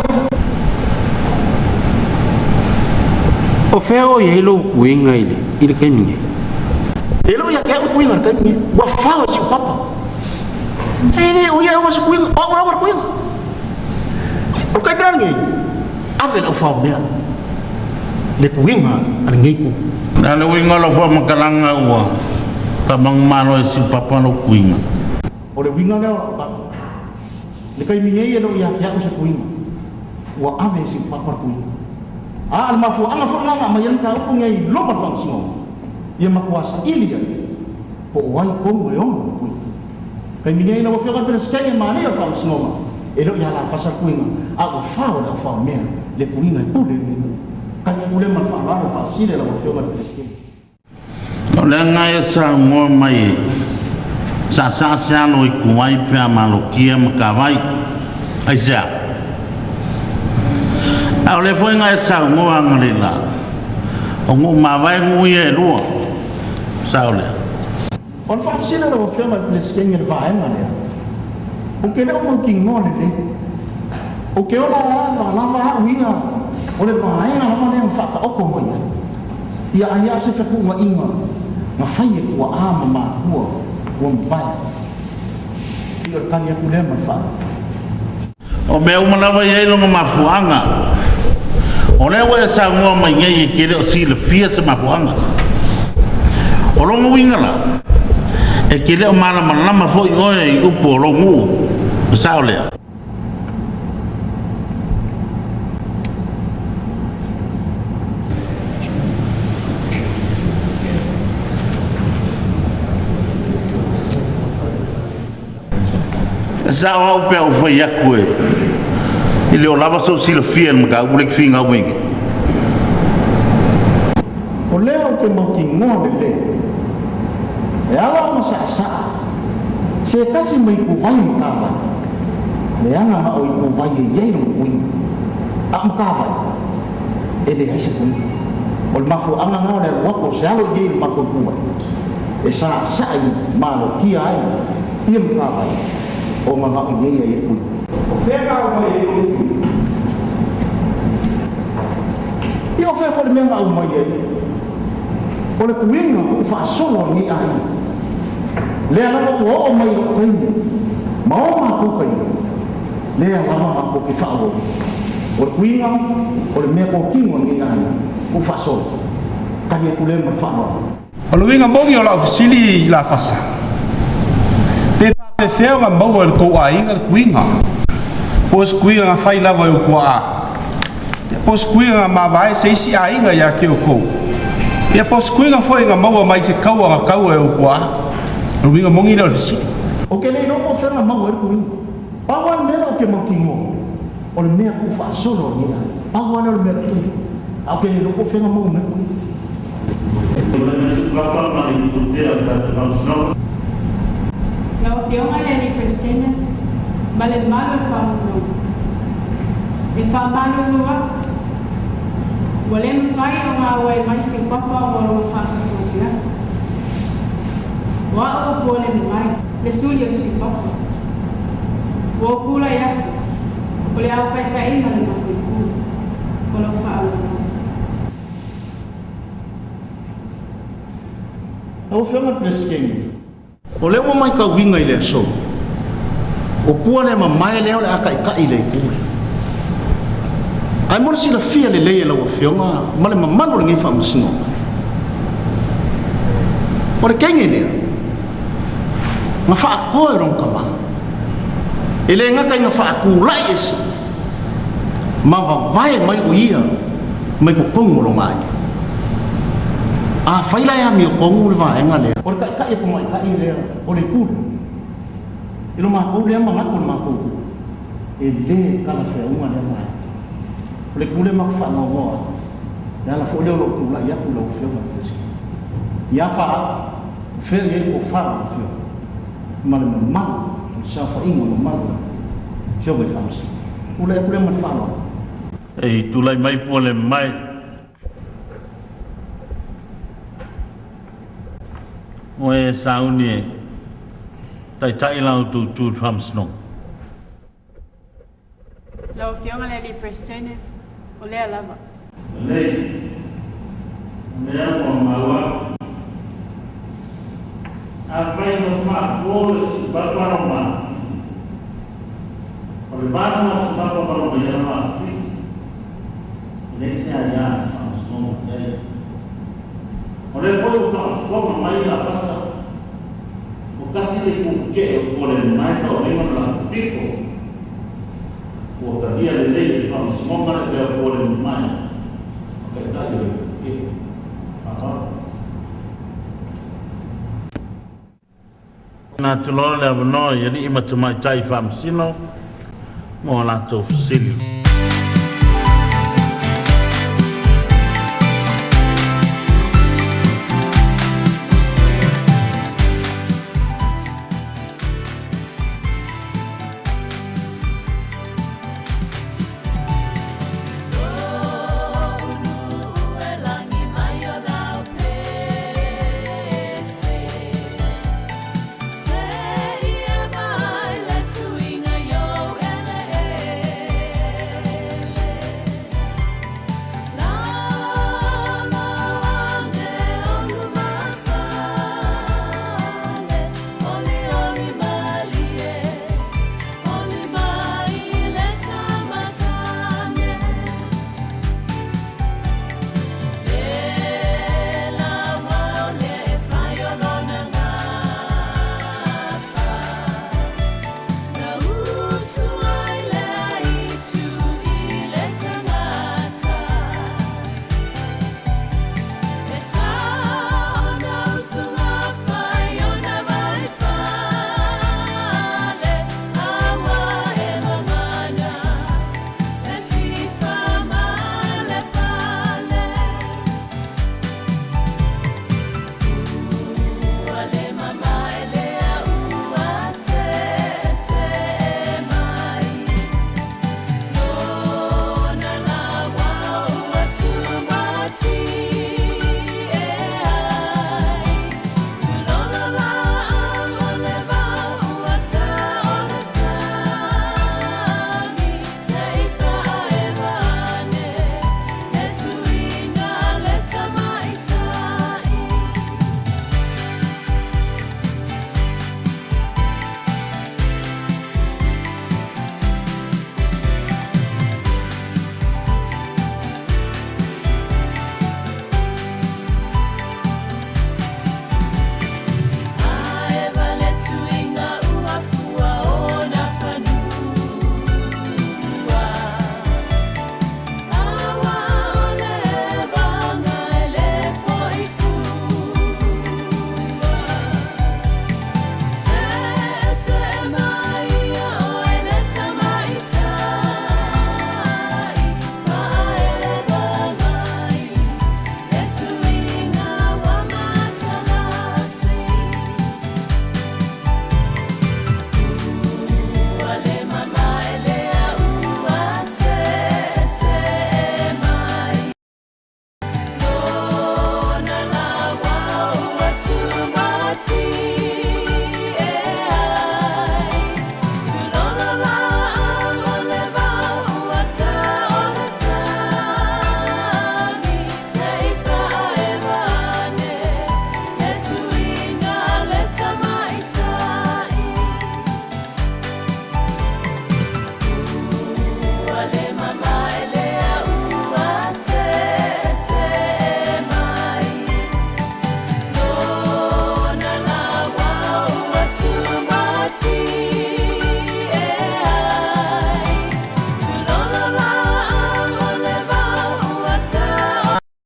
O fea o i ai lou kuiga i le, i le taimi nei? E le o ia te au le kuiga i le taimi nei. Ua fao e si ou papa. E le o ia e ona se kuiga. O au lava le kuiga. O le taimi la lenei, ave le au fao mea. Le kuiga a lenei itu. Na le uiga o lau faamatalaga ua faamagomalo e si papa lou kuiga. O le uiga lea o lau tala. Le taimi nei e le o ia te au se kuiga. Ua ave e si papa le kuiga. A o le mafuaaga foi lena na aumai ai le mataupu nei i luma o le Faamasinoga, ia matua saili ai po o ai tonu e ono le kuiga. Taimi nei lau Afioga i le Peresetene ma alii o le Faamasinoga, e le o ia lafasa le kuiga, a ua fao e le au faomea le kuiga e pule i lenei nuu. Tali atu lea ma le faaaloalo e faafesili a lau Afioga i le Peresetene. O le aga e saunoa mai e saasaa se alo i Kuai pe a malokia ma Kawai. Aisea? A o lea foi na e saunoa analeila, o nuu mavae nuu ia e lua. Sao lea. O le faafesili a lau Afioga i le Peresetene i le vaega lea, ou te le o mautinoa lelei. Ou te ola lava lava au ia o le vaega lava lea na faataoto mai ai. Ia ai lava se fetuunaiga na fai e tuaa ma matua ua mavae. Pei o le tali atu lea ma le faaaloalo. O mea uma lava e i ai lona mafuaaga. O lea ua e saunoa mai nei e te le o silafia se mafuaaga. O lona uiga la, e te le o malamalama foi oe i upu o lou nuu. E sao lea? E sao au pe a ou fai atu e e le o lava sou silafia i le mataupu lea e te finau mai nei. O lea ou te mautinoa lelei, e ala ona saasaa se tasi mai ituvai matavai, leaga na o ituvai e i ai lona uiga, a o matavai e leai se uiga. O le mafuaaga lena o le alu atu o se alo i ai i le matou ituvai, e saasaa i malotia ai ia matavai ona na o i ai ai le uiga. O fea na aumai ai lou uiga? Ia o fea foi le mea na aumai ai? O le tuiga ua faasolo a lenei aiga. Lea lava ua oo mai i lou taimi ma o matou taimi, lea lava matou te faaauau. O le tuiga o le mea totino a lenei aiga ua faasolo. Tali atu lea ma le faaaloalo. O le uiga moni o lau fesili i Lafasa, pe faapefea ona maua e le tou aiga le tuiga? Po o se tuiga na fai lava e ou tuaa? Ia po o se tuiga na mavae se isi aiga ia te outou? Ia po o se tuiga foi na maua mai se taua na taua e ou tuaa? O le uiga moni lea o le fesili. Ou te le iloa po o fea na maua ai le tuiga. Pau lava le mea lea ou te mautinoa, o le mea tuu faasolo a lenei aiga. Pau lava lea o le mea ou te iloa. Ae ou te le iloa po o fea na maua mai ai le tuiga. Lau Afioga i le Alii Peresetene ma le mamalu o le Faamasinoga, e faamalulu atu, ua le mafai ona auai mai Siupapa ona o lona faatupu gasegase. O a'u ua pua le mamae, le suli o Siupapa. Ua ou tulai atu, o le aokaekaiga le matou itu. O lau faaaloalo. Lau Afioga i le Peresetene, o lea ua matauina i le aso, o pua le mamae lea o le a taitai i le Itu lea. Ae mo le silafia lelei e lau Afioga ma le mamalu o lenei Faamasinoga, o le teine lea, na faatoa e lona tama, e le gata ina faatulai ese, ma vavae mai o ia mai totonu o lona aiga. Afai la e amiotonu le vaega lea, o le taitai e tamaitai lea o le itu lea, i lo matou lea manatu o le matou itu, e le talafeauga lea vaega. O le itu lea matou te faanoanoa ai, le ala foi lea o lou tulai atu i lau Afioga i le Peresetene. Ia faa, o fea i ai le tofa lau Afioga ma le mamalu o le saofaiga mamalu a le Afioga i Faamasino. Tulai atu lea ma le faaaloalo. Ei, tulai mai pua le mai. Oe e sauni e taitai la outou itu i le Faamasinoga. Lau Afioga i le Alii Peresetene, o lea lava. Lelei, o mea ua mau atu. Afai na faapo le sipapa loma, o le vaga o sipapa ma loma ia ma afui, e leai se aia a le Faamasinoga i ai. O lea foi ua faafofoga mai la pasa, o tasi le kukuke'e o pole mai ka o lima na la piko. Ua talia lelei e le Faamasinoga le leo pole mai ma taitai o le kukuke'e. Faaaloalo. Na tuloa le avanoa i alii ma tamaitai faamasino mo a latou fesili. Ati.